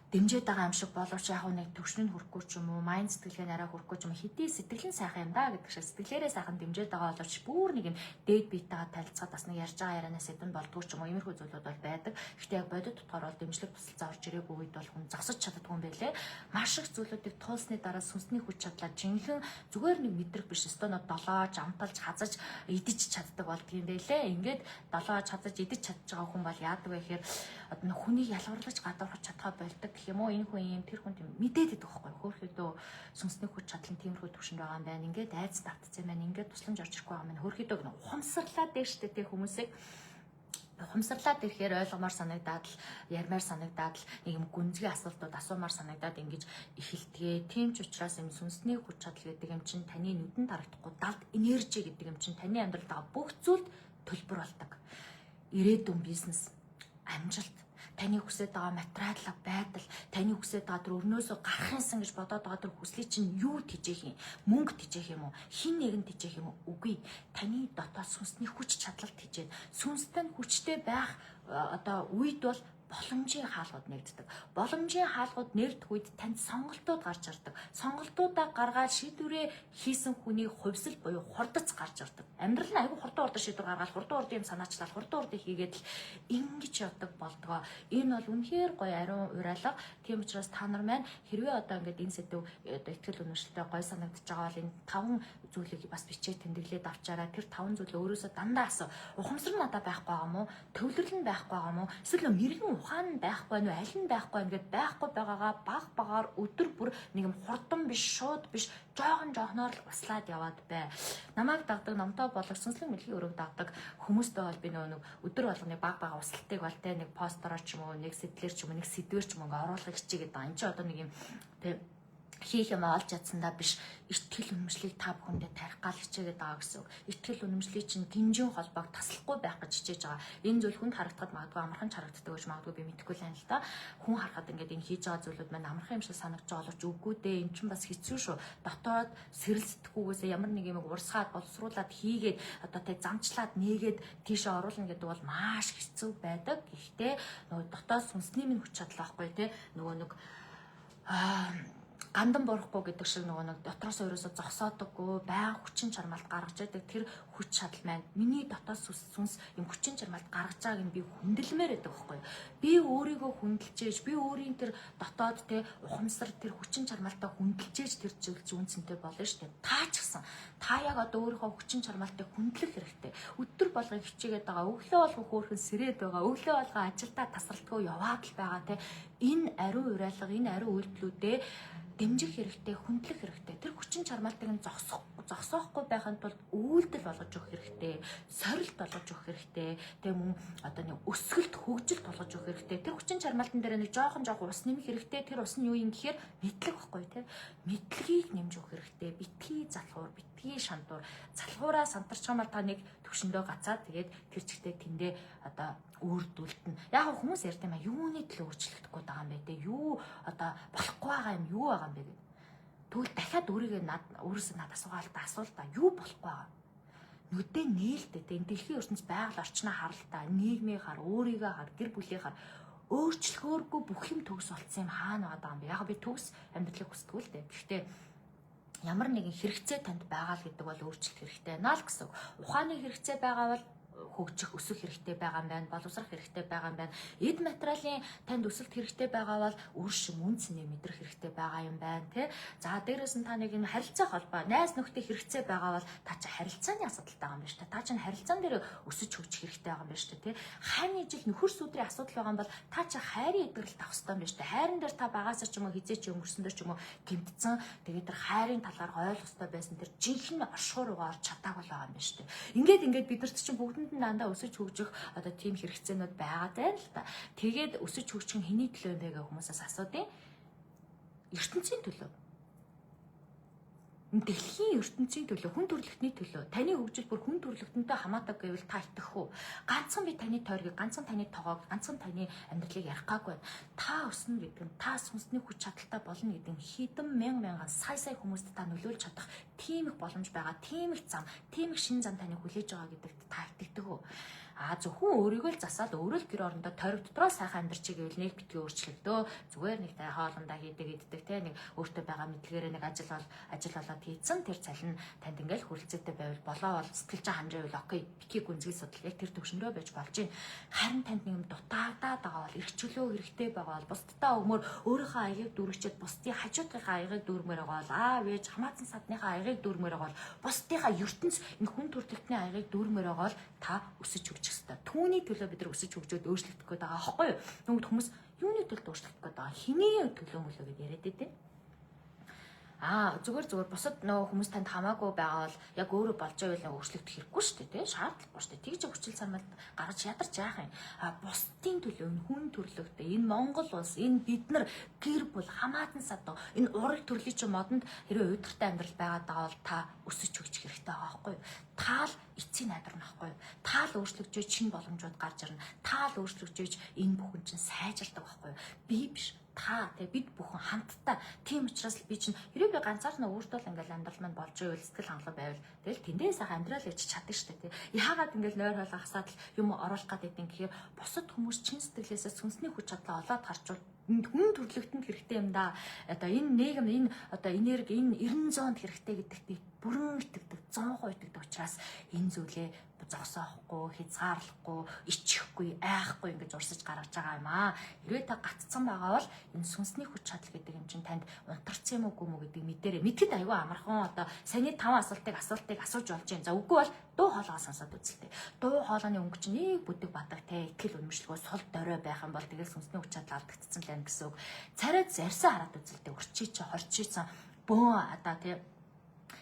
S2: дэмжиж байгаа юм шиг боловч яг нэг төвшин нь хүрэхгүй ч юм уу, mind сэтгэлгээ нь арай хүрэхгүй ч юм уу, хэдий сэтгэл нь сайхан юм да гэдэг шиг сэтгэлээрээ сайхан дэмжиж байгаа боловч бүр нэг юм дээд биетэйгээ танилцаад бас нэг ярьж байгаа ярианаас сэдвэн болдгоо ч юм уу, иймэрхүү зүйлүүд бол байдаг. Гэхдээ яг бодит утгаар бол дэмжлэг, тусалцаа орж ирээгүй үед бол хүн зогсож чаддаггүй юм байлээ. Маш их зүйлүүдийг туулсны дараа сүнсний хүч чадлаа жинхэнэ зүгээр нэг мэдрэх биш, өстөө нөө долоож, амталж, хазаж, идэж чаддаг болдго юм байлээ. Ингээд долоож, хазаж, идэж чадж байгаа хүн бол яадаг вэ гэхээр одоо хүнийг ялгаварлаж гадуурхаж чадхаа болдог гэх юм уу, энэ хүн ийм, тэр хүн тийм мэдээд идэх байхгүй. Хөөхөдөө сүнсний хүч чадал нь тиймэрхүү түвшинд байгаа юм байна, ингээд айц давтцсан юм байна, ингээд тусламж орж ирэхгүй байгаа юм байна. Хөөхөдөө гэнэ ухамсарлаад дээ штэ тэ. Хүмүүсийг ухамсарлаад ирэхээр ойлгомоор санагдаад л, ярмаар санагдаад л, нэг юм гүнзгий асуултууд асуумаар санагдаад ингэж эхэлтгээ. Тийм ч учраас юм сүнсний хүч чадал гэдэг юм чинь таны нүдэнд харагдахгүй далд энержи гэдэг юм чинь таны амьдралд байгаа бүх зүйлд төлбөр болдог. Ирээдүйн, бизнес, амжилт, таны хүсэж байгаа материалын байдал, таны хүсэж байгаа тэр өрнөөсөө гарах юмсан гэж бодоод байгаа тэр хүслийг чинь юу тэжээх юм? Мөнгө тэжээх юм уу? Хэн нэгэн тэжээх юм уу? Үгүй. Таны дотоод сүнсний хүч чадал тэжээн. Сүнстэй нь хүчтэй байх одоо үед бол боломжийн хаалгууд нээгддэг. Боломжийн хаалгууд нээгдэх үед танд сонголтууд гарч ирдэг. Сонголтуудаа гаргаад шийдвэрээ хийсэн хүний хувьсэл буюу хурдац гарч ирдэг. Амьдрал нь айгүй хурдан хурдан шийдвэр гаргаад, хурдан хурдан юм санаачлал, хурдан хурдан хийгээд л ингэж явдаг болдгоо. Энэ бол үнэхээр гоё ариун уриалга. Тийм учраас та нар маань хэрвээ одоо ингээд энэ сэдэв одоо итгэл үнэмшилтэй гоё санагдаж байгаа бол энэ таван зүйлийг бас бичээд тэмдэглээд авчаарай. Тэр таван зүйлээ өөрөөсөө дандаа асуу. Ухамсар нь надад байхгүй байгаа юм уу? Төвлөрөл нь байхгүй байгаа юм уу? Эсвэл мэрэгэн ухаан нь байхгүй нь аль нь байхгүй ингээд байхгүй байгаагаа баг багаар өдөр бүр нэг юм хурдан биш, шууд биш, жоохон жоохноор л услаад яваад бай. Намайг дагдаг, номтой болох сүнслэг мэлгийн өрөөг дагдаг хүмүүстэй бол би нөгөө нэг өдөр болгоны баг бага услалтыг бол те нэг постероор ч юм уу, нэг сэтлэр ч юм уу, нэг сэдвэр ч юм уу ингээ оруулахыг хичээгээд байгаа. Энд чи одоо нэг юм те Хийх юм олж чадсандаа биш, итгэл үнэмшлийг та бүхэндээ тарих гал хичээгээд байгаа гэсэн үг. Итгэл үнэмшлийг чинь гинжин холбоог таслахгүй байх гэж хичээж байгаа. Энэ зүйл хүнд харагдахад магадгүй амархан ч харагддаг гэж магадгүй, би мэдэхгүй л юм л та. Хүн харахад ингээд энэ хийж байгаа зүйлүүд маань амархан юм шиг санагдаж байгаа боловч үгүй дээ. Энэ чинь бас хэцүү шүү. Дотоод сэрэлцдэггүйгээсээ ямар нэг юм урсгаад, боловсруулад, хийгээд, одоо тэ замчлаад, нээгээд тийшээ оруулна гэдэг бол маш хэцүү байдаг. Гэхдээ нөгөө дотоод сүнсний минь хүч чадал байхгүй те, нөгөө нэг гандан буурахгүй гэдэг шиг, нөгөө нэг дотроос ерөөсө зогсоодоггүй, баян хүчин чармаалт гаргаж яадаг тэр хүч чадал маань миний дотоос сүнс юм хүчин чармаалт гаргаж байгааг нь би хүндэлмээр байдаг байхгүй юу? Би өөрийгөө хүндэлжээж, би өөрийн тэр дотоод те ухамсар, тэр хүчин чармаалтаа хүндэлжээж тэр зүйл зүүн цэнтэй болно шүү дээ. Та ч гэсэн та яг одоо өөрийнхөө хүчин чармаалтыг хүндлэх хэрэгтэй. Өдөр болгон хичээгээд байгаа, өглөө болгон хөөрхөн сэрээд байгаа, өглөө болгон ажилдаа тасралтгүй яваад л байгаа те. Энэ ариун уриалга, энэ ариун үйлдэлүүдээ дэмжих хэрэгтэй, хүндлэх хэрэгтэй. Тэр хүчин чармаалтыг нь зогсоохгүй байхын тулд үйлдэл болгож өгөх хэрэгтэй, сорилт болгож өгөх хэрэгтэй. Тэгээ мөн одоо нэг өсгөлт, хөгжилт болгож өгөх хэрэгтэй. Тэр хүчин чармаалтан дээр нэг жоохон жоохон ус нэмэх хэрэгтэй. Тэр ус нь юу юм гэхээр мэдлэг байхгүй тий. Мэдлэгийг нэмж өгөх хэрэгтэй. Битгий залхуур, битгий шантуур. Залхуураа сантарч байгаа та нэг төвшөндөө гацаад, тэгээд тэр чигтээ тэндээ одоо үрдүүлтэн. Яг хүмүүс ярьд юм а, юуны төлөө өөрчлөгдөхгүй байгаа юм бэ те? Юу одоо болохгүй байгаа юм, юу байгаа юм бэ гэдэг. Тэгвэл дахиад өөрийгөө над өөрөөсөө над асуугаал та, асуул та, юу болохгүй байгаа. Нүдээ нээлттэй те, энэ дэлхийн ертөнц, байгаль орчноо харал та, нийгмийг хар, өөрийгөө хар, гэр бүлийг хар, өөрчлөхөөргүй бүх юм төгс болцсон юм хаана байгаа юм бэ? Яг би төгс амьдралыг хүсдэг л дээ. Гэхдээ ямар нэгэн хэрэгцээ танд байгаа л гэдэг бол өөрчлөлт хэрэгтэй байна л гэсэн. Ухааны хэрэгцээ байгаа бол хөгжих, өсөх хэрэгтэй байгаа юм байна, боловсрох хэрэгтэй байгаа юм байна. Эд материалын танд өсөлт хэрэгтэй байгаа бол үр шим, үн цэнэ мэдрэх хэрэгтэй байгаа юм байна, тэ. За, дээрэс нь та нэг юм харилцаа холбоо, найз нөхдөд хэрэгцээ байгаа бол та чи харилцааны асуудалтай байгаа юм байна шүү дээ. Та чинь харилцаан дээр өсөж хөгжих хэрэгтэй байгаа юм байна шүү дээ, тэ. Хайрны ижил нөхөр сүдрийн асуудал байгаа юм бол та чи хайрын эдгэрэлт авах хэрэгтэй юм байна шүү дээ. Хайран дээр та багасаа ч юм уу, хизээ ч өнгөрсөн дээр ч юм уу гэмтсэн. Тэгээд тэр хайрын талаар ойлгох хэрэгтэй байсан тэр жинхэнэ оршихуй руугаа орж чадаагүй л байгаа юм байна шүү дээ. Ингээд ингээд биднэрт чинь бүгдэнд нь дандаа өсөж хөгжих одоо тийм хэрэгцээнүүд байгаа даа л та. Тэгээд өсөж хөгжих нь хэний төлөө юм бэ гэх хүмүүсээс асуудیں۔ Ертөнцийн төлөө, дэлхийн ертөнцийн төлөө, хүн төрөлхтний төлөө. Таны хөгжил бүр хүн төрөлхтөнтэй хамаатай гэвэл та итгэх үү? Ганцхан би таны тойргийг, ганцхан таны тоогоог, ганцхан таны амьдралыг ярих гаагүй байна. Та өснө гэдэг нь, та сүнсний хүч чадалтай болно гэдэг нь хэдэн мянган мянган, сая сая хүмүүст та нөлөөлж чадах тийм их боломж байгаа, тийм их зам, тийм их шин зам таны хүлээж байгаа гэдэгт та итгэдэг үү? А зөвхөн өөрийгөө л засаал, өөрөө л гэр орондоо тойрог дотроо сайхан амьдарчиг гэвэл нэг битгий өөрчлөгдөө. Зүгээр нэг тай хоолундаа хийдэг иддэг те, нэг өөртөө байгаа мэдлэгээрээ нэг ажил бол ажил болоод хийцэн тэр цалин танд ингээл хүрэлцээтэй байвал болоо бол сэтгэл зүйн ханжаа байвал okay, битгий гүнзгий судал, яг тэр төвшөндөө байж болж байна. Харин танд нэг юм дутаагдаад байгаа бол, эрх чөлөө хэрэгтэй байгаа бол, бусдаа өгмөр өөрийнхөө аягийг дүүргчээд бусдын хажуудынхаа аягийг дүүрмээр байгаа бол, аав ээж, хамаатан садныхаа аягийг дүүрмээр байгаа бол, бусдынхаа ертөнц, энэ хүн төрөлхтний аягийг дүүрмээр байгаа бол та өсөж хөгжих ёстой. Түүний төлөө бид нар өсөж хөгжөөд өөрчлөгдөх гээд байгаа аахгүй юу? Тэгмэд хүмүүс юуны төлөө өөрчлөгдөх гээд байгаа? Хэний төлөө мөлөө гэдээ яриад байдیں۔ Аа, зүгээр зүгээр бусад нөгөө хүмүүс танд хамаагүй байгаа бол, яг өөрөө болж байвал нөгөө өөрчлөгдөх хэрэггүй шүү дээ, тий, шаардлагагүй шүү дээ. Тэгж хүчил сармал гаргаж ядарч яах юм? А бусдын төлөө, энэ хүн төрлөختөө, энэ Монгол улс, энэ бид нар, гэр бүл, хамаатан садан, энэ ураг төрлийн чинь модонд хэрвээ уйдгартай амьдрал байгаад байгаа бол та өсөж хөгжих хэрэгтэй байгаа байхгүй юу? Та л эцсийн найдвар нь байхгүй юу? Та л өөрчлөгдөж шинэ боломжууд гарч ирнэ. Та л өөрчлөгдөж энэ бүхэн чинь сайжирдаг байхгүй юу? Би биш, та тэгээ бид бүхэн хамтдаа. Тийм учраас би чинь хэрэг би ганцаархнаа өөртөө л ингээл амьдрал маань болж байвал, сэтгэл хангалуун байвал тэгэл тэндээ сайхан амьдрал гэж чаддаг шүү дээ, тий. Яагаад ингээл нойр хоол хасаад л юм оруулах гээд идэв гэхээр бусад хүмүүс чин сэтгэлээсээ сүнсний хүч чадлаа олоод харчвал энэ хүн төрөлхтөнд хэрэгтэй юм да. Одоо энэ нийгэм, энэ одоо энерги, энэ 90 зоонд хэрэгтэй гэдэгт би бүрэн итгэдэг, 100% итгэдэг учраас энэ зүйлээ зогсоохгүй, хязгаарлахгүй, ичихгүй, айхгүй ингэж урсаж гаргаж байгаа юм аа. Хэрвээ та гаццсан байгаа бол энэ сүнсний хүч чадал гэдэг юм чинь танд унтарсан юм уу, үгүй юм уу гэдгийг мэдээрэй. Мэдхэд айгүй амархан, одоо саяны таван асуултыг асууж болж байна. За, үгүй бол дуу хоолойгоо сонсоод үзэлтэй. Дуу хоолойны өнгө чинь нэг бүдэг бадаг те, итгэл үнэмшлгөө сул дорой байх юм бол тэгэл сүнсний хүч чадал алдагдсан л байна гэсэн үг. Царай зарьсан хараад үзэлтэй. Өрчий чи хорчийцсан бөөн одоо те.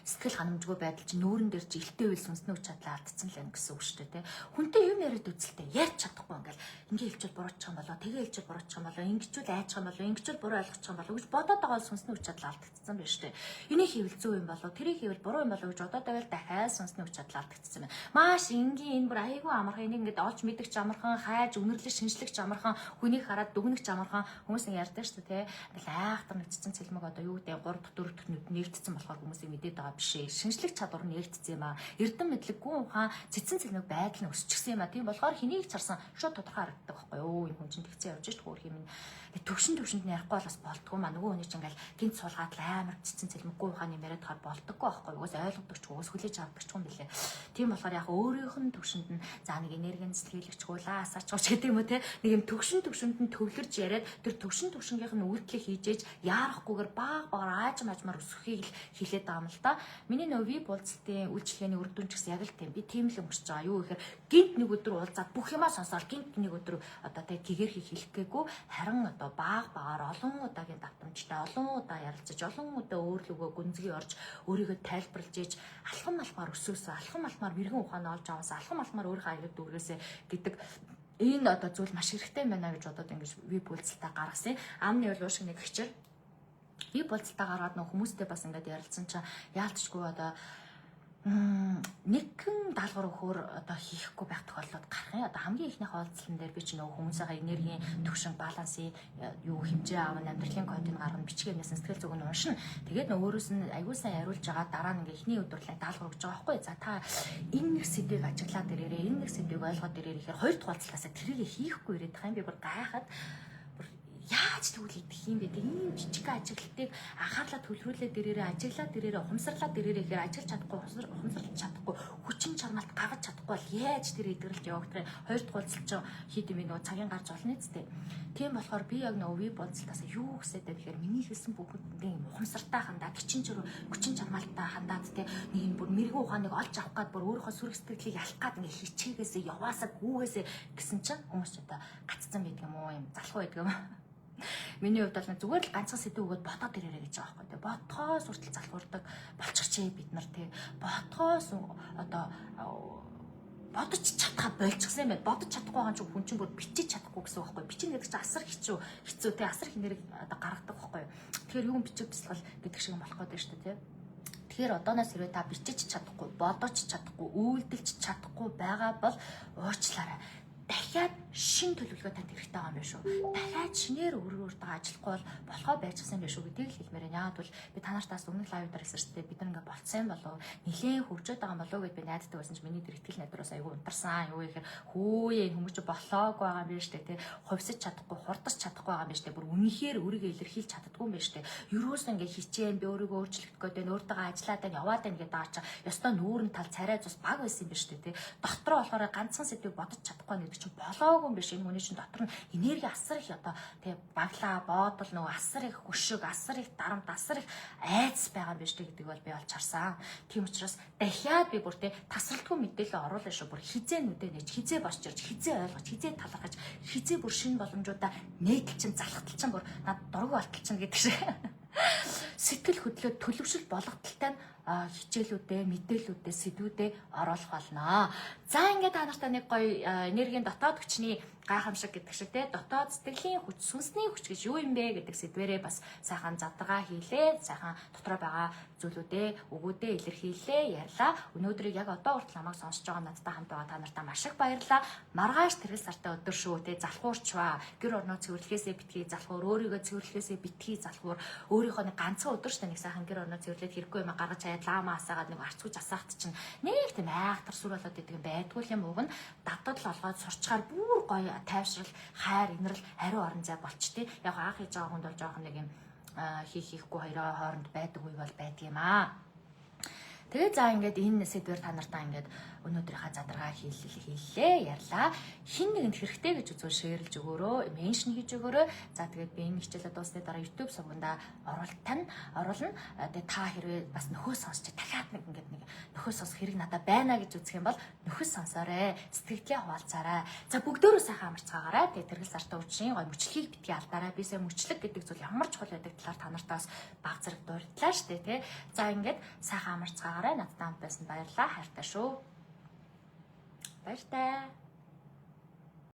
S2: Сэтгэл ханамжгүй байдал чинь нүүрэн дээр чи илтээвэл сүнсний хүч чадлаа алдсан л байна гэсэн үг шүү дээ, тэ. Хүнтэй юм яриад үзэлтэй ярьж чадахгүй ингээл ингээ хэлчихвэл буруучих юм болоо, тэгээ хэлчихвэл буруучих юм болоо, ингэчүүл айчих юм болоо, ингэчүүл буруу ойлгочих юм болоо гэж бодоод байгаа сүнсний хүч чадал алдагдсан байна шүү дээ. Энийг хийвэл зөв юм болоо, тэрийг хийвэл буруу юм болоо гэж бодоод байвал дахиад сүнсний хүч чадал алдагдсан байна. Маш энгийн, энэ бүр айгүй амархан, энийг ингээд олж мэдэх ч амархан, хайж үнэрлэх шинжлэх ч амархан, хүнийг хараад дүгнэх ч амархан. Хүмүүс нэг ярьдаг шүү дээ, тэ. Ингээл айхтар нэгдсэн цэлмэг одоо юу гэдэг 3 дахь 4 дахь нүд нэгдсэн болохоор хүмүүсийг мэдээд байгаа биш ээ. Шинжлэх чадвар нь нэгдсэн юм аа. Эрдэм мэдлэг, гүн ухаан, цэцэн цэлмэг байдал нь өсчихсөн юм аа. Тийм болохоор хэнийг ч харсан шууд тодорхой харагддаг байхгүй юу? Энэ хүн чинь тэгцэн явж шít хөөх юм. Төвшин төвшөнд нь ярихгүй бол бас болдгоо маа. Нөгөө хүний чинь ингээл гинт суулгаад л амар цэцэн цэлмэг гүн ухааны яриад хаар болдоггүй байхгүй юу? Угаас ойлгодог ч угаас хүлээж авдаг ч юм билээ. Тийм болохоор яг өөрийнх нь төвшөнд нь за нэг энергийн сэтгэлэгч гуулаа асаач ч гэдэг юм уу те. Нэг юм төвшин төвшөнд нь төвлөрж яриад тэр төвшин төвшөнгийнх нь үйлдэлийг хийжээж яарахгүйгээр баг багаар аажим аажмаар өсөхийг л хилээд байгаа юм л да. Миний нөө VIP уулзалтын үйлчилгээний үр дүн ч гэсэн яг л тийм. Би тийм л өнгөрч байгаа. Юу гэхээр гинт нэг өдөр уулзаад бүх юмаа сонсоод гинт нэг өдөр одоо тэг гэгэрхий хэлэх гээгүй, харин одоо баг багаар олон удаагийн давтамжтай олон удаа ярилцаж, олон удаа өөрлөгөө гүнзгий орж, өөрийгөө тайлбарлаж ээж алхам алхмаар өсөөсөө, алхам алхмаар мэрэгэн ухаан олж аваасаа, алхам алхмаар өөрийнхөө аягийг дүүргээсэй гэдэг энэ одоо зүйл маш хэрэгтэй байна гэж бодоод ингэж VIP уулзалтаа гаргасан. Амны бол уушиг нэг хичээл VIP уулзалтаа гаргаад нөх хүмүүстэй бас ингээд ярилцсан чинь яалтчгүй одоо нэгэн даалгавар өгөхөөр одоо хийхгүй байх тохиолдлууд гарах юм. Одоо хамгийн ихнийх уулзалтан дээр би ч нөгөө хүмүүсийн энергийн түвшин, балансын юу хэмжээ аавна, амьдралын кодыг гаргана, бичиг юмнаас сэтгэл зүг нь уншина. Тэгээд нөгөө өөрөөс нь аягүй сайн яриулж байгаа, дараа нь ингээ эхний өдөрлөө даалгавар өгч байгаа байхгүй. За, та энэ нэг сэдвийг ажиглаад ирээрээ, энэ нэг сэдвийг ойлгоод ирээрээ гэхээр хоёр дахь уулзалтаасаа тэрийг хийхгүй ирээд байгаа юм. Би бүр гайхаад яаж тэгвэл идэх юм бэ? Тэг ийм жижиг ажиглалтыг анхаарлаа төвлөрүүлээд ирээрээ, ажиглаад ирээрээ, ухамсарлаад ирээрээ гэхээр ажиглаж чадахгүй, ухамсарлаж чадахгүй, хүчин чармаалт гаргаж чадахгүй бол яаж тэр эдгэрэлт явагдах юм? Хоёр дахь уулзалт чинь хийд юм нөгөө цагийн гарч болно үстэй. Тийм болохоор би яг нөгөө VIP уулзалтаас юу хүсээд байв гэхээр миний хэлсэн бүхэнд юм ухамсартай хандаад, хүчин хүчин чармаалттай хандаад, те, нэг юм бүр мэрэгэн ухааныг олж авах гад бүр өөрийнхөө сүрэг сэтгэлийг ялах гад ингээ хичээгээсээ, яваасаа, гүүгээсээ гэсэн чинь хүмүүс ч одоо гаццсан байдаг юм уу, юм залхуу байдаг юм. Миний хувьд бол зүгээр л ганцхан сэдв өгөөд ботоод ирээрэй гэж байгаа байхгүй, тий. Ботхоос хүртэл залхуурдаг болчихчээ бид нар, тий. Ботхоос одоо бодож чадхаа болчихсон юм байна. Бодож чадахгүй байгаа чинь хүн чинь бүр бичиж чадахгүй гэсэн үг байхгүй. Бичнэ гэдэг чинь асар хэцүү, хэцүү тий, асар их нэрийг одоо гаргадаг байхгүй. Тэгэхээр юу бичих бясалгал гэдэг шиг юм болох гэдэг шүү дээ, тий. Тэгэхээр одооноос хэрвээ та бичиж чадахгүй, бодож чадахгүй, үйлдэлж чадахгүй байгаа бол уучлаарай, дахиад шин төлөвлөгөө танд хэрэгтэй байгаа юм байна шүү. Дахиад шинээр өөр өөртөө ажиллахгүй бол болохоо байжсан юм байна шүү гэдгийг л хэлмээр байна. Яагаад бол би та нартаас өмнөх live дээр хэлсэн шүү дээ. Бид нар ингээ болцсон юм болов, нилээн хөгжөөд байгаа юм болов гэд би найддаг байсан чинь миний тэр итгэл найдвараас айгүй унтарсан. Юу гэхээр хөөе, энэ хүмүүс чи болоог байгаа юм байна шүү дээ. Тэ хувьсаж чадахгүй, хурдаж чадахгүй байгаа юм байна шүү дээ. Бүр үнэхээр өөрийгөө илэрхийлж чаддгүй юм байна шүү дээ. Ерөөсөө ингээ хичээн, би өөрийгөө өөрчлөх гээд байна, өөртөө ажиллаад байна, яваад байна гэдэг байгаа чинь ёстой нүүрэн тал царай цус баг байсан юм байна шүү дээ. Тэ дотроо болохоор ганцхан сэдвийг бодож чадахгүй гэдэг чинь болоогүй юм биш. Энэ хүний чинь дотор нь энерги асар их одоо тэг баглаа боодол, нөгөө асар их хөшөг, асар их дарамт, асар их айдас байгаа юм биш гэдэг бол би олж харсан. Тийм учраас дахиад би бүр тэг тасралтгүй мэдээлэл оруулаа шүү. Бүр хизээ нүдэ нэж, хизээ босч ирж, хизээ ойлгож, хизээ талархаж, хизээ бүр шинэ боломжуудаа нээтэл чин, залхтал чин, бүр над дург болтол чин гэдэг шиг сэтгэл хөдлөө төлөвшөл болготолтой нь хичээлүүдээ, мэдээлүүдээ, сэдвүүдээ оруулах болно. За, ингээд та нартай нэг гоё энергийн дотоод хүчний гайхамшиг гэдэг шиг те, дотоод сэтгэлийн хүч, сүнсний хүч гэж юу юм бэ гэдэг сэдвэрээ бас сайхан задгаа хийлээ, сайхан дотроо байгаа зүйлүүдээ, үгүүдээ илэрхийллээ, ярьлаа. Өнөөдрийг яг одоо хүртэл намайг сонсож байгаа, надтай хамт байгаа та нартай маш их баярлалаа. Маргааш тэргэл сартай өдөр шүү те, залхуурчваа. Гэр орноо цэвэрлэхээсээ битгий залхуур, өөрийгөө цэвэрлэхээсээ битгий залхуур. Өөрийнхөө нэг ганцхан өдөр шүү, нэг сайхан гэр орноо цэвэрлээд, хэрэггүй юм гаргаж хаяад, лаама асаагаад, нэг арц хүч асаахт чинь нэг тийм айхтар сүр болоод идэг юм байдгүй юм, уг нь давтал олгоод сурчгаар бүр гоё тайвшрал, хайр, инрэл, ариун орон зай болчтой. Яг анх хийж байгаа хүнд бол жоохон нэг юм хийх хийхгүй хоёроо хооронд байдаг үе бол байдаг юм аа. Тэгээ за, ингээд энэ сэдвээр та нартаа ингээд өнөөдрийнхаа задаргаа хийлээ, ярьлаа. Хэн нэгэнд хэрэгтэй гэж үзвэл share лж өгөөрөө, mention хийж өгөөрөө. За, тэгээд би энэ хичээлээ дууссаны дараа YouTube сувгандаа оруултан оруулна. Тэгээд та хэрвээ бас нөхөө сонсч, дахиад нэг ингээд нэг нөхөө сонсох хэрэг надад байна гэж үзэх юм бол нөхөө сонсоорой. Сэтгэлдээ хуваалцаарай. За, бүгдөө сайхан амарцгаагаарай. Тэгээд тэргэл сартаа үчийн гой мөчлөгийг битгий алдаарай. Би сая мөчлөг гэдэг зүйл ямар чухал байдаг талаар та нартаас баг зэрэг дурдлаа штэ, тий. За, ингээд сайхан амарцгаагаарай. Надтай хамт байсан баярлалаа. Хайртай шүү. Баяртай.